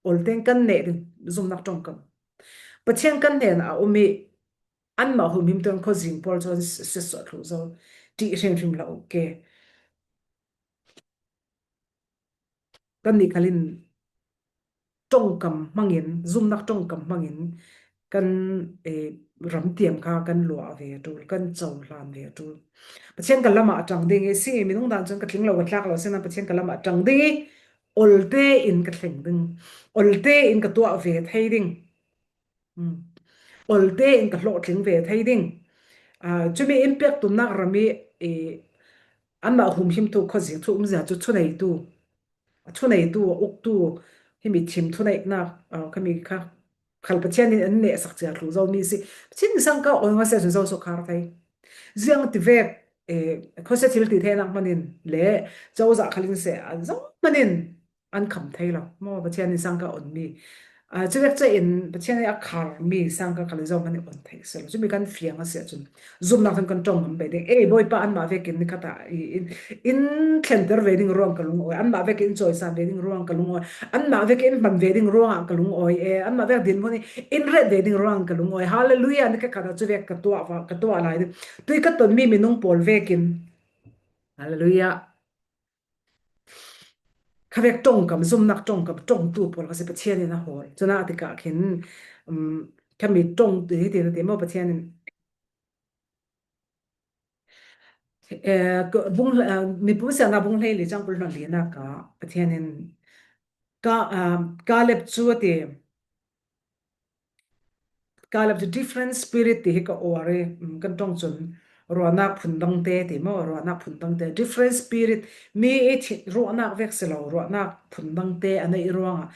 oltein kan neh ding, zumnak ṭongkam. Pathian kan hnenah a um i, anmah humhim tuan khuazing pawl cu an siatsuah thluh zo, ṭih hrimhrim hlah u ke." Kannih khalin ṭongkam hmangin, zumnak ṭongkam hmangin kan, eh, ramtiam kha kan luah ve a ṭul, kan cohlan ve a ṭul. Pathian ka lamah a ṭang ding i si, minung dan cun ka tling lo, ka tlak lo, sinain Pathian ka lamah a ṭang ding i, olte in ka thleng ding, olte in ka tuah ve thei ding. Hmm. Olte in ka hlawhtling ve thei ding. Ah, cumi in pektumnak ram i, i, anmah humhimtu khuazing thu umzia cu thuneitu, a thuneitu, a uktu, himi thim thuneihnak, ah, khami kha khal Pathian in an nehsak cia thluh zomi si. Pathian in sangka awi ngase cun zo sukhar thei. Ziang ti vek, eh, khuasia thil ti theinak hmanin le cozah khalin se, a zo hmanin an kham thei lo. Maw, Pathian in sangka onmi. Ah, cuvek ca in Pathian in a kharmi sangka khal zo hmanin on thei si lo. Cumi kan fiang a si ahcun zumnak thum kan ṭong ngam pei ding. Ei, Bawipa, anmah vekin nikhat ah i, in, in thlenter ve ding ruang ka lungawi. Anmah vekin in cawisan ve ding ruang ka lungawi. Anmah vekin in hman ve ding ruangah ka lungawi e. Anmah vek dinhmun i in ret ve ding ruang ka lungawi. Hallelujah, nikhat khat ah cuvek ka tuah va, ka tuah lai ding. Tui ka tonmi minung pawl vekin. Hallelujah. Khavek ṭongkam, zumnak ṭongkam, ṭongtu pawl kha si Pathian in a hawl. Cun a tikah khin, um, khami ṭongtu hi ti na ti maw Pathian in. Eh, ka, bung, eh, Mipum siarnak bung hleili cang kul hluan linak ah Pathian in ka, ah, Kaleb cu a ti. Kaleb cu different spirit ti hi ka uar i, um, kan ṭong cun ruahnak phundang te ti maw, ruahnak phundang te, different spirit, mi i thi-, ruahnak vek si lo, ruahnak phundang te a neih ruangah,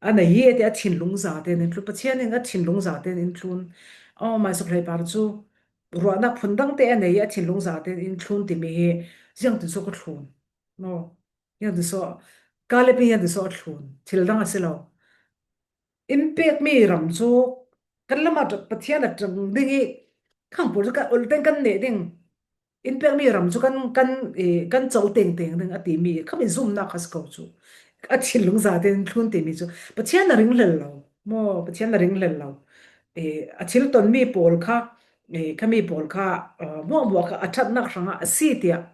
a nei i a ti a thinlung za tein in thlun, Pathian in a thinlung za tein in thlun. Oh, maisuk hleipar cu ruahnak phundang te a nei i a thinlung za tein in thlun timi hi ziangtin so ka thlun. No. Ziangtin so, Kaleb in ziangtin so a thlun. Thil dang a si lo. In pekmi ram cu kan lamah ṭa-, Pathian a ṭang ding i khang pawl cu kan olten kan neh ding. In pekmi ram cu kan, kan, eh, kan co tengteng ding a timi khami zumnak kha si ko cu. A thinlung za tein thlun timi cu Pathian a ring hlel lo. Maw, Pathian a ring hlel lo. Eh, a thil tonmi pawl kha, eh, khami pawl kha, ah, hmuahhmuah kha a ṭhatnak hrangah a si tiah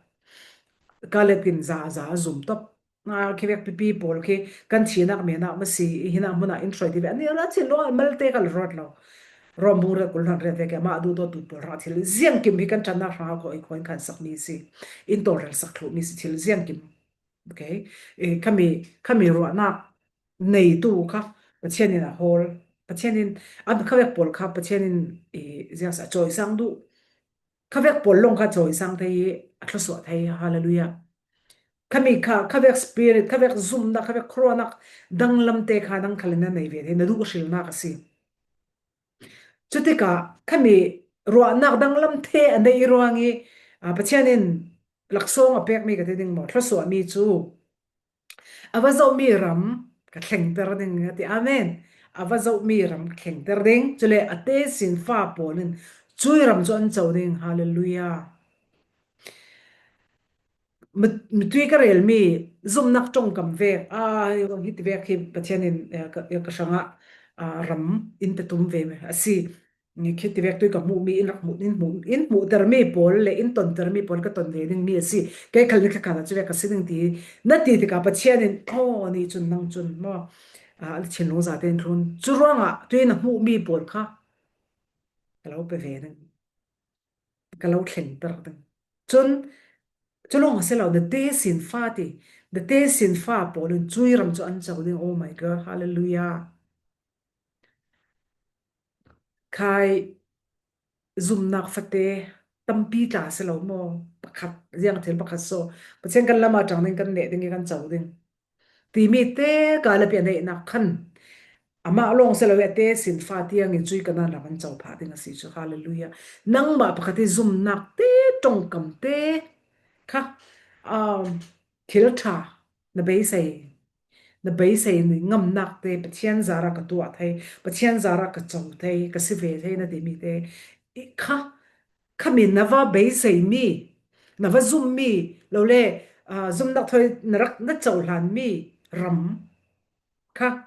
Kaleb in za, za a zum top. Nga khi vek pipi pawl khi kan thinak menak ma si, hi nak hmunah in hruai ti ve. Ani la chin lo malte kal rawt lo. Rom bung riat kul hlan riat vek mah duh dawtu pawl hrang thil ziangkim hi kan ṭhatnak hrang a khawi khawi kan sak mi si. In tawlrel sak thluh mi si thil ziangkim. Okay? Eh, khami, khami ruahnak neitu kha Pathian in a hawl. Pathian in, an khavek pawl kha Pathian in, eh, ziang sa, a cawisang duh. Khavek pawl lawng kha cawisang thei, a thluasuah thei. Hallelujah. Khami kha, khavek spirit, khavek zumnak, khavek khuaruahnak danglamte kha nang khal in na nei ve thei, na duh hrilnak a si. Cutikah khami ruahnak danglamte a neih ruang i, ah, Pathian in laksawng a pekmi ka ti ding maw, thluasuahmi cu, a va zohmi ram ka thlengter ding a ti. Amen. A va zohmi ram ka thlengter ding. Cule a tesinfa pawl in cui ram cu an co ding. Hallelujah. Mi, mitui ka relmi zumnak ṭongkam vek, ah, hiti vek hi Pathian in, eh, ka, ka hrangah, ah, ram in pe tum ve a si. Ni khiti vek tui ka hmuhmi, in rak hmuh, in hmuh, in hmuhtermi pawl le in tontermi pawl ka ton ve dingmi a si. Kei khal ni kha kha cu vek ka si ding ti na ti tikah Pathian in, aw, nih cun nang cun maw, ah, thinlung zate in thlun. Cu ruangah tui na hmuhmi pawl kha ka lo pe ve ding. Ka lo thlengter ding. Cun, cu lawng a si lo, na tesinfa ti, na tesinfa pawl in cui ram cu an co ding. Oh my God, hallelujah. Khai zumnak fate tampi tla a si lo maw? Pakhat, ziang thil pakhat so. Pathian kan lam a ṭang ding kan neh ding i kan co ding. Timi te ka le pian neihnak khan amah lawng si lo i a tesinfa tiang in cui ka nan ram an co phah ding a si cu. Hallelujah. Nangmah pakhat i zumnak te, ṭongkam te kha, um, thil ṭha na beisei, na beisei ngamnak te Pathian zarah ka tuah thei, Pathian zarah ka co thei, ka si ve thei na timi te i kha, khami na va beiseimi, na va zummi, lole, ah, zumnak thawi na rak na cohlanmi ram kha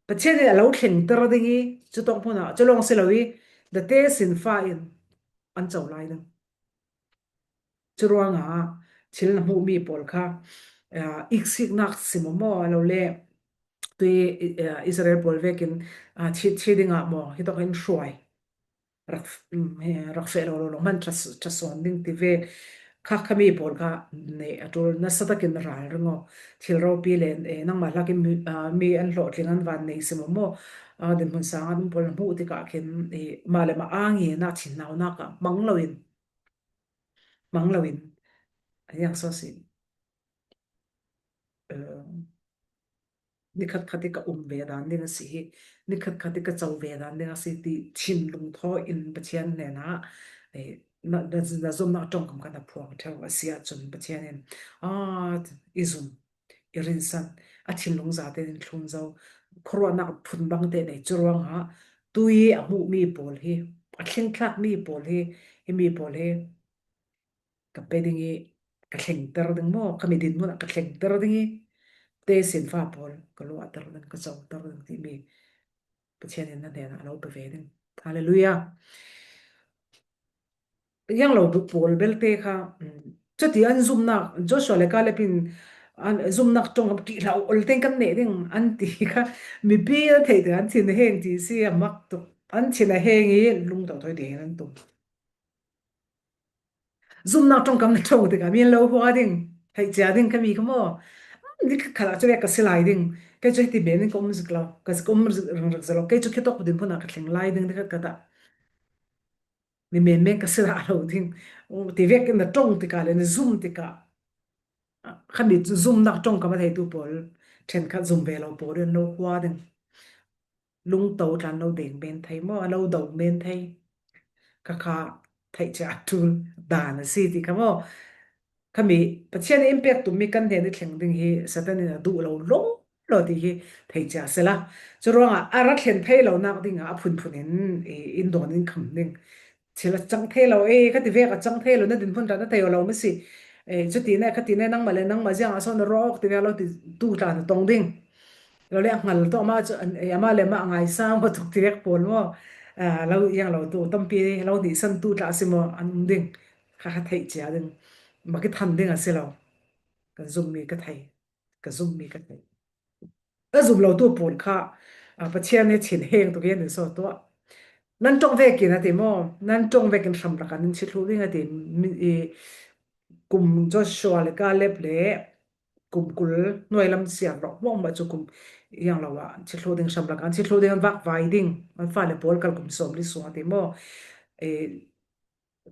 Pathian in a lo thlengter ding i, cu tawng hmun ah, cu lawng si lo i, na tesinfa in an co lai ding. Cu ruangah thil na hmuhmi pawl kha, ah, iksiknak si maw, maw, lole, tui, ah, Israel pawl vekin, ah, thi, thi dingah maw, hitawk in hruai. Rak, mm, he, rak feh lo, lo, lo, hman ṭha, ṭha sawn ding ti ve. Kha, khami pawl kha nei a ṭul nasa takin ralring aw. Thil ropi le, eh, nangmah hlakin mi, ah, mi an hlawhtling an van nei si maw, maw. Ah, dinhmun sang an um pawl hmuh tikah khin, eh, mah le mah a ngen ah thinnaunak ah mang loin, mang loin, a ziang so si. Eh, nikhat khat i ka um ve dan ding a si hi, nikhat khat i ka co ve dan ding a si ti thinlung thaw in Pathian hnenah, eh, na, na, na zumnak ṭongkam kha na phuang ṭheu a si ahcun Pathian in, ah, i zum, i rinsan, a thinlung zate in thlun zo, khuaruahnak phun bangte nei cu ruangah tui a hmuhmi pawl hi, a thlingthlakmi pawl hi, himi pawl hi, ka pe ding i, ka thlengter ding maw, ka midin hmun ah ka thlengter ding i, tesinfa pawl ka luahter ding, ka coter ding timi Pathian in na hnenah a lo pe ve ding. Hallelujah. Yang lo pawl belte kha, um, cuti an zumnak, Joshua le Kaleb in an zumnak ṭong ṭih hlah u, ol tein kan neh ding an ti kha, mipi an theih tikah an thin a heng ti si a mak tuk. An thin a heng i lungto thawi tein an tum. Zumnak ṭongkam na ṭong tikah mi an lo hua ding, theih cia ding khami kha maw? Ni kha khalah cu vek ka si lai ding. Kei cu hiti men in ka um zik lo, ka zik um zik ringring zik lo. Kei cu khitawk dinhmun ah ka thleng lai ding, ni khat khat ah mi men men ka si dah lo ding. Ti vek in na ṭong tikah le na zum tikah, khami cu zumnak ṭongkam a theitu pawl, ṭhenkhat zum ve lo pawl in lo hua ding. Lungto tlan lo deng men thei maw, a lo do men thei. Ka kha theih cia a ṭul dan a si ti kha maw? Khami Pathian in pek tummi kan hnen i thleng ding hi Satan in a duh lo lawm lo ti hi thei cia a si la. Cu ruangah a ra thlen thei lonak dingah a phunphun in, i, in dawn in kham ding. Thil a cang thei lo, eh, khati vek a cang thei lo, na dinhmun ṭha na thei lo maw si. Eh, cuti na, khati na, nangmah le nangmah ziang a so na ruah awk ti vek lo ti tu tla na tong ding. Lo le a hngal tu amah cu, eh, amah le amah a ngaisang maw tuk ti vek pawl maw. Ah, lo iang lo tu, tampi lo nihsan tu tla a si maw an um ding. Kha, kha theih cia ding. Mak i than ding a si lo. Kan zummi ka thei. Ka zummi ka thei. A zum lo tu pawl kha, ah, Pathian he thin heng tuk i an in so tuah. Nan ṭong vekin a ti maw? Nan ṭong vekin hramlak ah nan chithluh ding a ti. Mi, i, kum Joshua le Caleb le kum kul nuai lam siar lo mo ma chu kum yang lo a thi thlu ding, hram lak an thi thlu ding, an vak vai ding, an fale pawl kal kum sawmli sung a ti maw. E,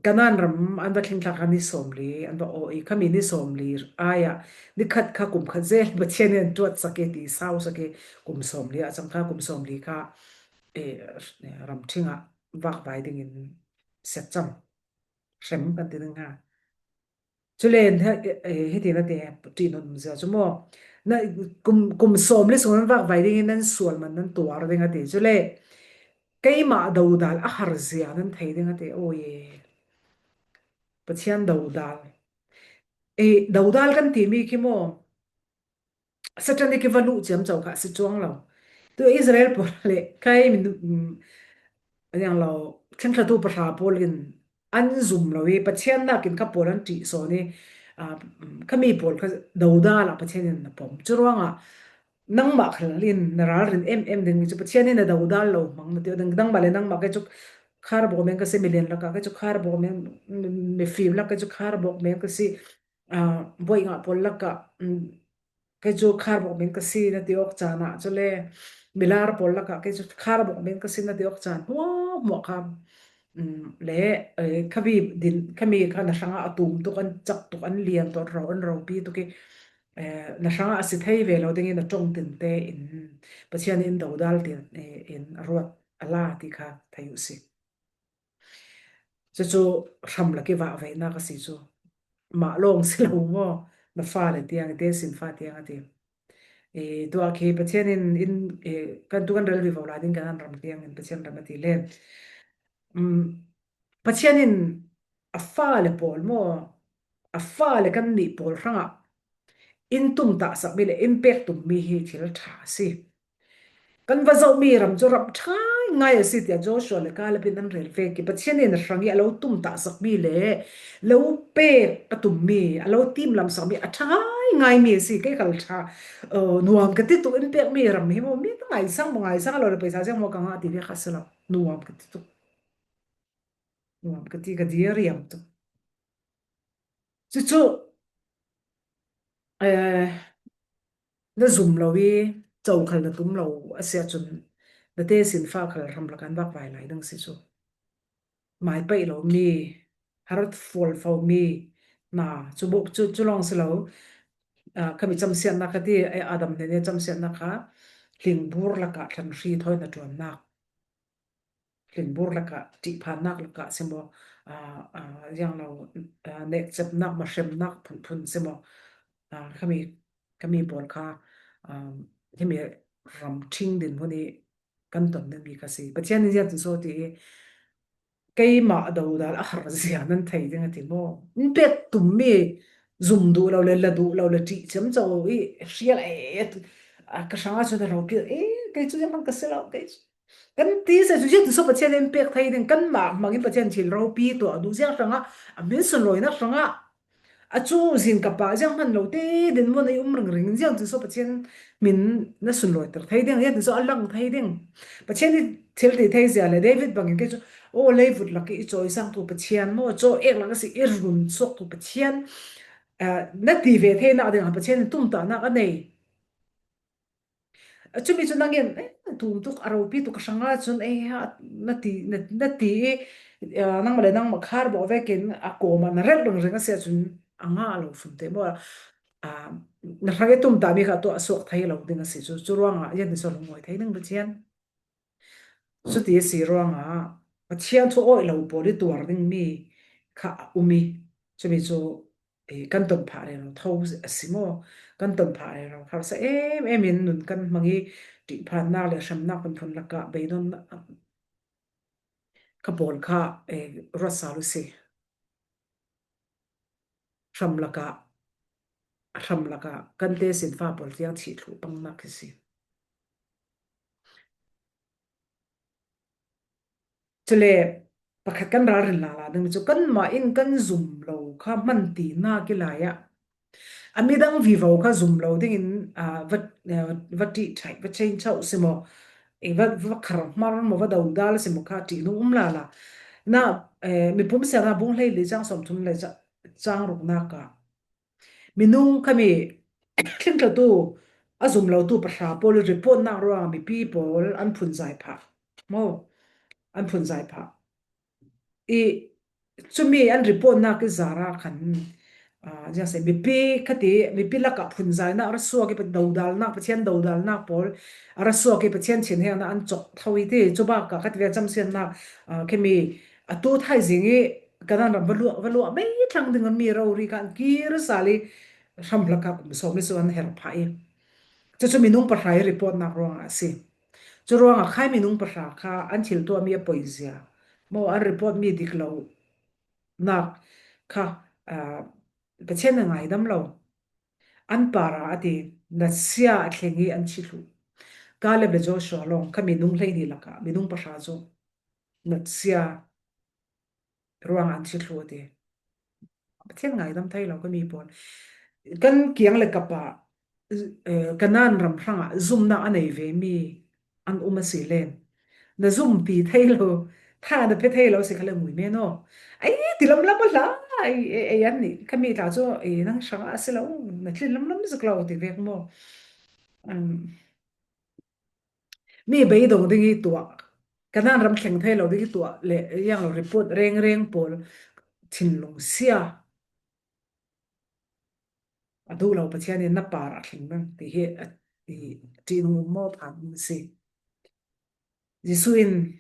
Kanan ram an va thleng thlak kha ni sawmli, an va aw i kha mi ni sawmli ai a, ni khat kha kum khat zel Pathian in an tuat sak e ti sau sak e, kum sawmli a chang kha kum sawmli kha, e, ram thing a vak vai ding in siat cham hrem kan ti ding ha. Chule, he, he, hiti na te, ti non zia chu maw. Na, kum, kum sawmli sung an vak vai ding in an sual man an tuar ding a ti. Chule, keimah dodal a har zia nan thei ding a ti. Oi, Pathian dodal. E, dodal kan ti mi khi maw. Satan i ki va luh chiam chau kha si chuang lo. Tu Israel pawl le kai min, mm, yang lo, thleng thlatu pahra pawl in an zum lo i, Pathian nakin kha pawl an ti sawn i, a, mm, kha mi pawl kha dodal a Pathian in na pom. Churuang a, nangmah khal in na ral rin em em ding chu Pathian in na dodal lo mang na ti ding, nangmah le nangmah ke chu khar bawk men ka si, mi lian lak a ke chu khar bawk men, mi, mi fim lak ke chu khar bawk men ka si, a, buai ngah pawl lak a, mm, Kei chu khar bawk men ka si na ti awk chan ah, chule milar pawl lak ah kei chu khar bawk men ka si na ti awk chan hmuah hmuah kha, um, le, eh, kha mi din, kha mi kha na hrang ah a tum tuk an chak tuk an lian tuk an ro, an ropi tuk i, eh, na hrang ah a si thei ve lo ding in a ṭawng tin te in Pathian in dodal tin, eh, in a ruat a la ti kha thei uh si. Chu chu hram lak i vak vei na ka si chu. Mah lawng si lo maw? Na fa le tiang, te sin fa tiang a ti. E, tua khi Pathian in, in, e, kan tu kan rel vi vo la ding kan an ram tiang in Pathian ram a ti len. Um, Pathian in a fa le pawl maw? A fa le kan nih pawl hrang ah in tum ta sak mi le in pek tum mi hi thil ṭha a si. Kan va zoh mi ram chu ram ṭha ngai a si tia Joshua le Caleb in an rel ve ki. Pathian in a hrang i a lo tum ta sak mi le lo pek a tum mi, a lo tim lam sak mi a ṭha ngai mi a si. Kei khal ṭha, uh, nuam ka ti tuk in pek mi ram hi maw, mi ta ngai sang maw, ngai sang a lo le paisa sang maw ka ngah ti ve kha si lo. Nuam ka ti tuk. Nuam ka ti ka dir riam tuk. Chu chu, eh, na zum lo i, cho khal na tum lo a si a chun, na te sin fa khal hram lak an vak vai lai dang si chu. Mai paih lo mi, har fual fo mi, na, chu bawk chu, chu lawng si lo. Ah, kha mi chamsiatna kha ti, eh, Adam ne ne chamsiatna kha, hlingbur lak ah thlan hri thawi na ṭuan nak. Hlingbur lak ah, ṭihphannak lak ah si maw, ah, ah, ziang lo, ah, nekchepnak, mahremnak phunphun si maw, ah, kha mi, kha mi pawl kha, ah, himi ram ṭhing dinhmun i kan ton ding mi kha si. Pathian in ziang tin saw ti i, keimah dodal a har zia nan thei ding a ti maw? In pek tum mi zum duh lo le, la duh lo le, ṭih chiam cho i hrial e, a, ka hrang a chu na ropi, e, kei chu ziang hman ka si lo, kei chu Kan ti se chu ziak ti saw Pathian in pek thei ding, kanmah hmangin Pathian thil ropi tuah duh ziak hrangah, a min sunlawina hrangah, a chu zin ka pah ziak hman lo te dinmun ei um ringring ziak ti saw Pathian min na sunlawiter thei ding, ziak ti saw a lang thei ding. Pathian i thil ti thei zia le David bangin kei chu, aw, leivut lak i chawisang tu Pathian maw, chaw ek lak a si i run suak tu Pathian, ah, na ti ve thei nak dingah Pathian in tumtahnak a nei. A chumi chu nangin, eh, tum tuk a ropi tuk a hranga chun, eh, ha, na ti, na, na ti i, eh, nangmah le nangmah khar bawh vekin a kawmah na relh ringring a si a chun a ngah lo fun te maw? Ah, na hrang i tum ta mi kha tuah suak thei lo ding a si chu, chu ruangah ziak ti saw lungawi thei ding Pathian. Chuti a si ruangah Pathian thu awih lo pawl i tuar ding mi kha a um i, chumi chu, eh, kan ton phah rero tho a si maw? Kan ton phah rero tho sa em em in nun kan hmang i, ṭihphannak le hremnak phunphun lakah beidon ka pawl kha, eh, ruat sal u si. Hram lakah, hram lakah kan te sin fa pawl tiang thih thluh pangnak hi si. Chule, pakhat kan ralrin lala ding chu kanmah in kan zum lo kha hman tina kilai ah, a midang vivo kha zum lo dingin, ah, va, ah, va ṭih ṭhaih, va change chauh si maw, eh, va, va khar hmar maw, va dodal si maw kha ṭihnung um lala. Na, eh, Mipum Siangtho bung hleili chang sawmthum le chang, chang ruknaka minung khami thlingthlatu a zum lotu pahra pawl i report nak ruang mipi pawl an phunzai phah. Maw, an phunzai phah. I, chumi an report nak i zara khan, ah, ziang se, mipi khati, mipi laka phunzai nak rasuak i pa dodal nak, Pathian dodal nak pawl, a rasuak i Pathian thinheng nak an chok tho i ti, chubaka khati ve chamsian nak, ah, khami a tu thai zing i Kanan ram va luah, va luah mai thlang ding an mi rori khan kir sali hram laka kum sawm i su an her phah i. Chu chu minung pahra i report nak ruang a si. Chu ruang a khai minung pahra kha an thil tuah mi a poi zia. Maw an report mi dik lo nak kha, ah, Pathian a ngaidam lo. An para a ti, natsia a thleng i an thi thlu. Kaleb le Joshua long kha minung hlei ni laka, minung pahra chu natsia ruang an thi thlu a ti. Pathian ngaidam thei lo ka mi pawl. Kan kiang le kapa, eh, Kanan ram hranga zumna a nei ve mi an um a si len. Na zumpi thei lo, tha na pe thei lo si kha le ngui me no. Ai, ti lam lam a hla, ai, ai, ai, an ni, ka mi tla chu, ai, nang hranga a si lo, na tlin lam lam zuk lo ti vek maw. Um, mi beidong ding i tuah, Kanan ram thleng thei lo ding i tuah le, yang lo report reng reng pawl thinlung sia. A duh lo Pathian in na par a thleng ding ti hi, a, i, ti nung um maw phan um si. Jesu in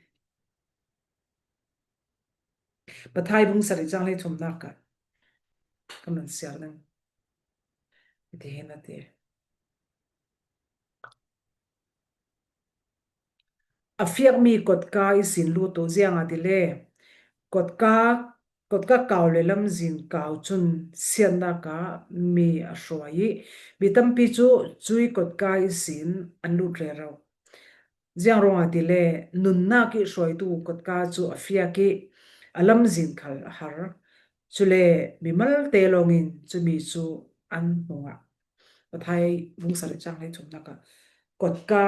Pathai bung sarih chang hlei thumna ka, ka man siar ding. Ti hi na ti. A fiak mi kotka i sin lut uh ziang a ti le. Kotka, kotka kau le lamzin kau chun siatna ka mi a hruai i. Mi tampi chu chui kotka i sin an lut rero. Ziang ruang a ti le, nunnak i hruaitu kotka chu a fiak i, a lamzin khal a har. Chule mimalte lawngin chumi chu an hmung a. Pathai bung sarih chang hlei thumna ka. Kotka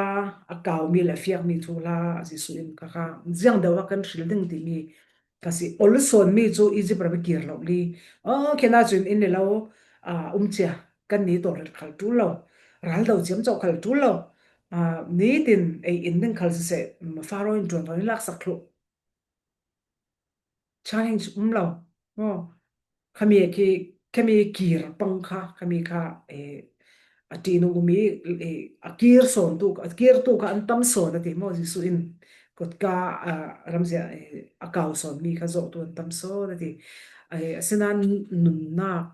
a kau mi le a fiak mi thu hla Jesu in ka kha. Ziang deuh a kan hril ding ti mi ka si. Olson mi chu Egypt ram a kir lo li. Oh, khena chu in in le lo, ah, um chia. Kan ni tawh ret khal tul lo. Ral do chiam chauh khal tul lo. Ah, nitin ei in ding khal sese, mm, Pharaoh in tuan tuan in laksak thlu. Challenge um lo. Oh. Khami khi, khami kir pang kha, khami kha, eh, a ti nung umi, eh, a kir sawn tu, a kir tu kha an tam sawn a ti maw Jesu in. Kotka, ah, ramzia, eh, a kau sawn mi kha zawh tu an tam sawn a ti. Eh, a sina nunnak,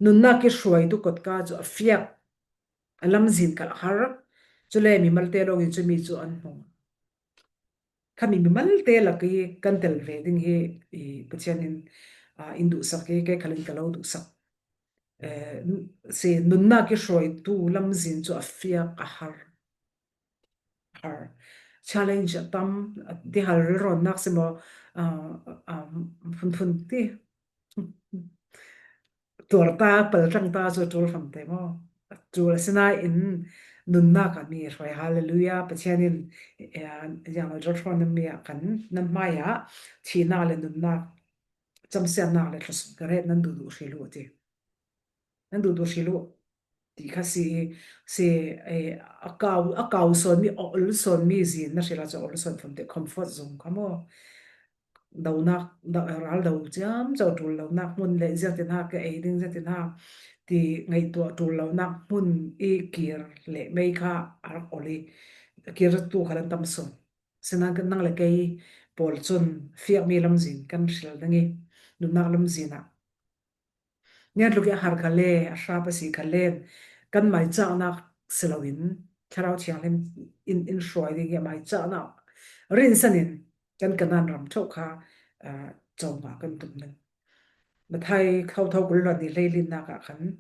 nunnak i hruaitu kotka chu a fiak, a lamzin khal a har. Chule mimalte lawngin chumi chu an hmung. Khami mimalte lak i kan tel ve ding hi, i Pathian in, ah, in duhsak i, kei khal in ka lo duhsak. Eh, n-, si nunnak i hruaitu lamzin chu a fiak a har. Har. Challenge a tam, a ti hal rilrawnnak si maw, ah, ah, phunphun ti. Tuar ta, pal tang ta chu tul hram te maw. Tul a sina in nunnak a mi hruai, hallelujah, Pathian in, eh, yang lo tul hram mi a kan nan hmai a, thina le nunnak, chamsiannak le thlusun ka ret nan duh duh hri lu ti. Nan duh duh hri lu ti kha si, si, eh, a kau, a kau sawn mi, a ol sawn mi zin na hrila chu a ol sawn fam te comfort zone kha maw. Donak, do, ral do chiam chauh tul lonak hmun le ziatin ha ka ei ding ziatin ha ti ngaihtuah tul lonak hmun i kir le mei kha a rak ol i kir tu kha lan tam sawn. Sinan kan nang le kei pawl chun fiak mi lamzin kan hril ding i nunnak lamzin ah Nian tluk i a har kha le, a hrap a si kha len, kan maichahnak si loin, Thlarau Thianghlim in, in hruai ding i a maichahnak rinsan in kan Kanan ram theuh kha, ah, cawmah kan tum ding. Mathai thotho kul le ni hleilinak ah khan,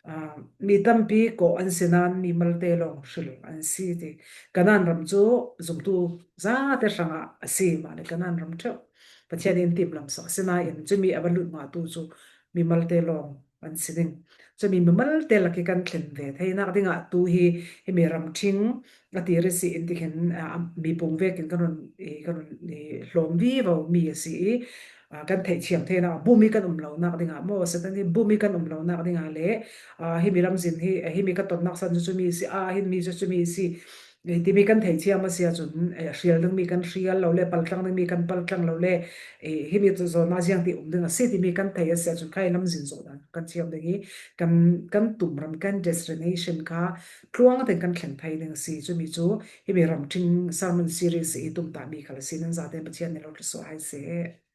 ah, mi tampi kawh an si nan mimalte lawng hril an si ti. Kanan ram chu zumtu zate hrangah a si mah le Kanan ram theuh Pathian in timlamsak a si nain, cumi a va lut ngahtu cu mimalte lawng an si ding. Cumi mimalte lak i kan thlen ve theinak dingah tu hi, himi ramṭhing a tir i si in tikhin, ah, mi pung vekin kan run, i, kan run, i, hlawm vivo mi a si i, ah, kan theithiam theihna, bumi kan um lonak dingah maw, Satan hi bumi kan um lonak dingah le, ah, himi lamzin hi, eh, himi ka tonnak san cu cumi si, ah, himi cu cumi si, eh, timi kan theithiam a si ahcun, eh, hrial dingmi kan hrial lo le, paltlang dingmi kan paltlang lo le, eh, himi cu zawn ah ziang ti um ding a si timi kan thei a si ahcun, kha hi lamzin zawh dan kan thiam ding hi, kan, kan tumram, kan destination kha tluang tein kan thleng thei ding a si. Cumi cu himi ramṭhing sermon series i tumtahmi khal a si. Nan zaten Pathian nih lo thlasuah hai seh.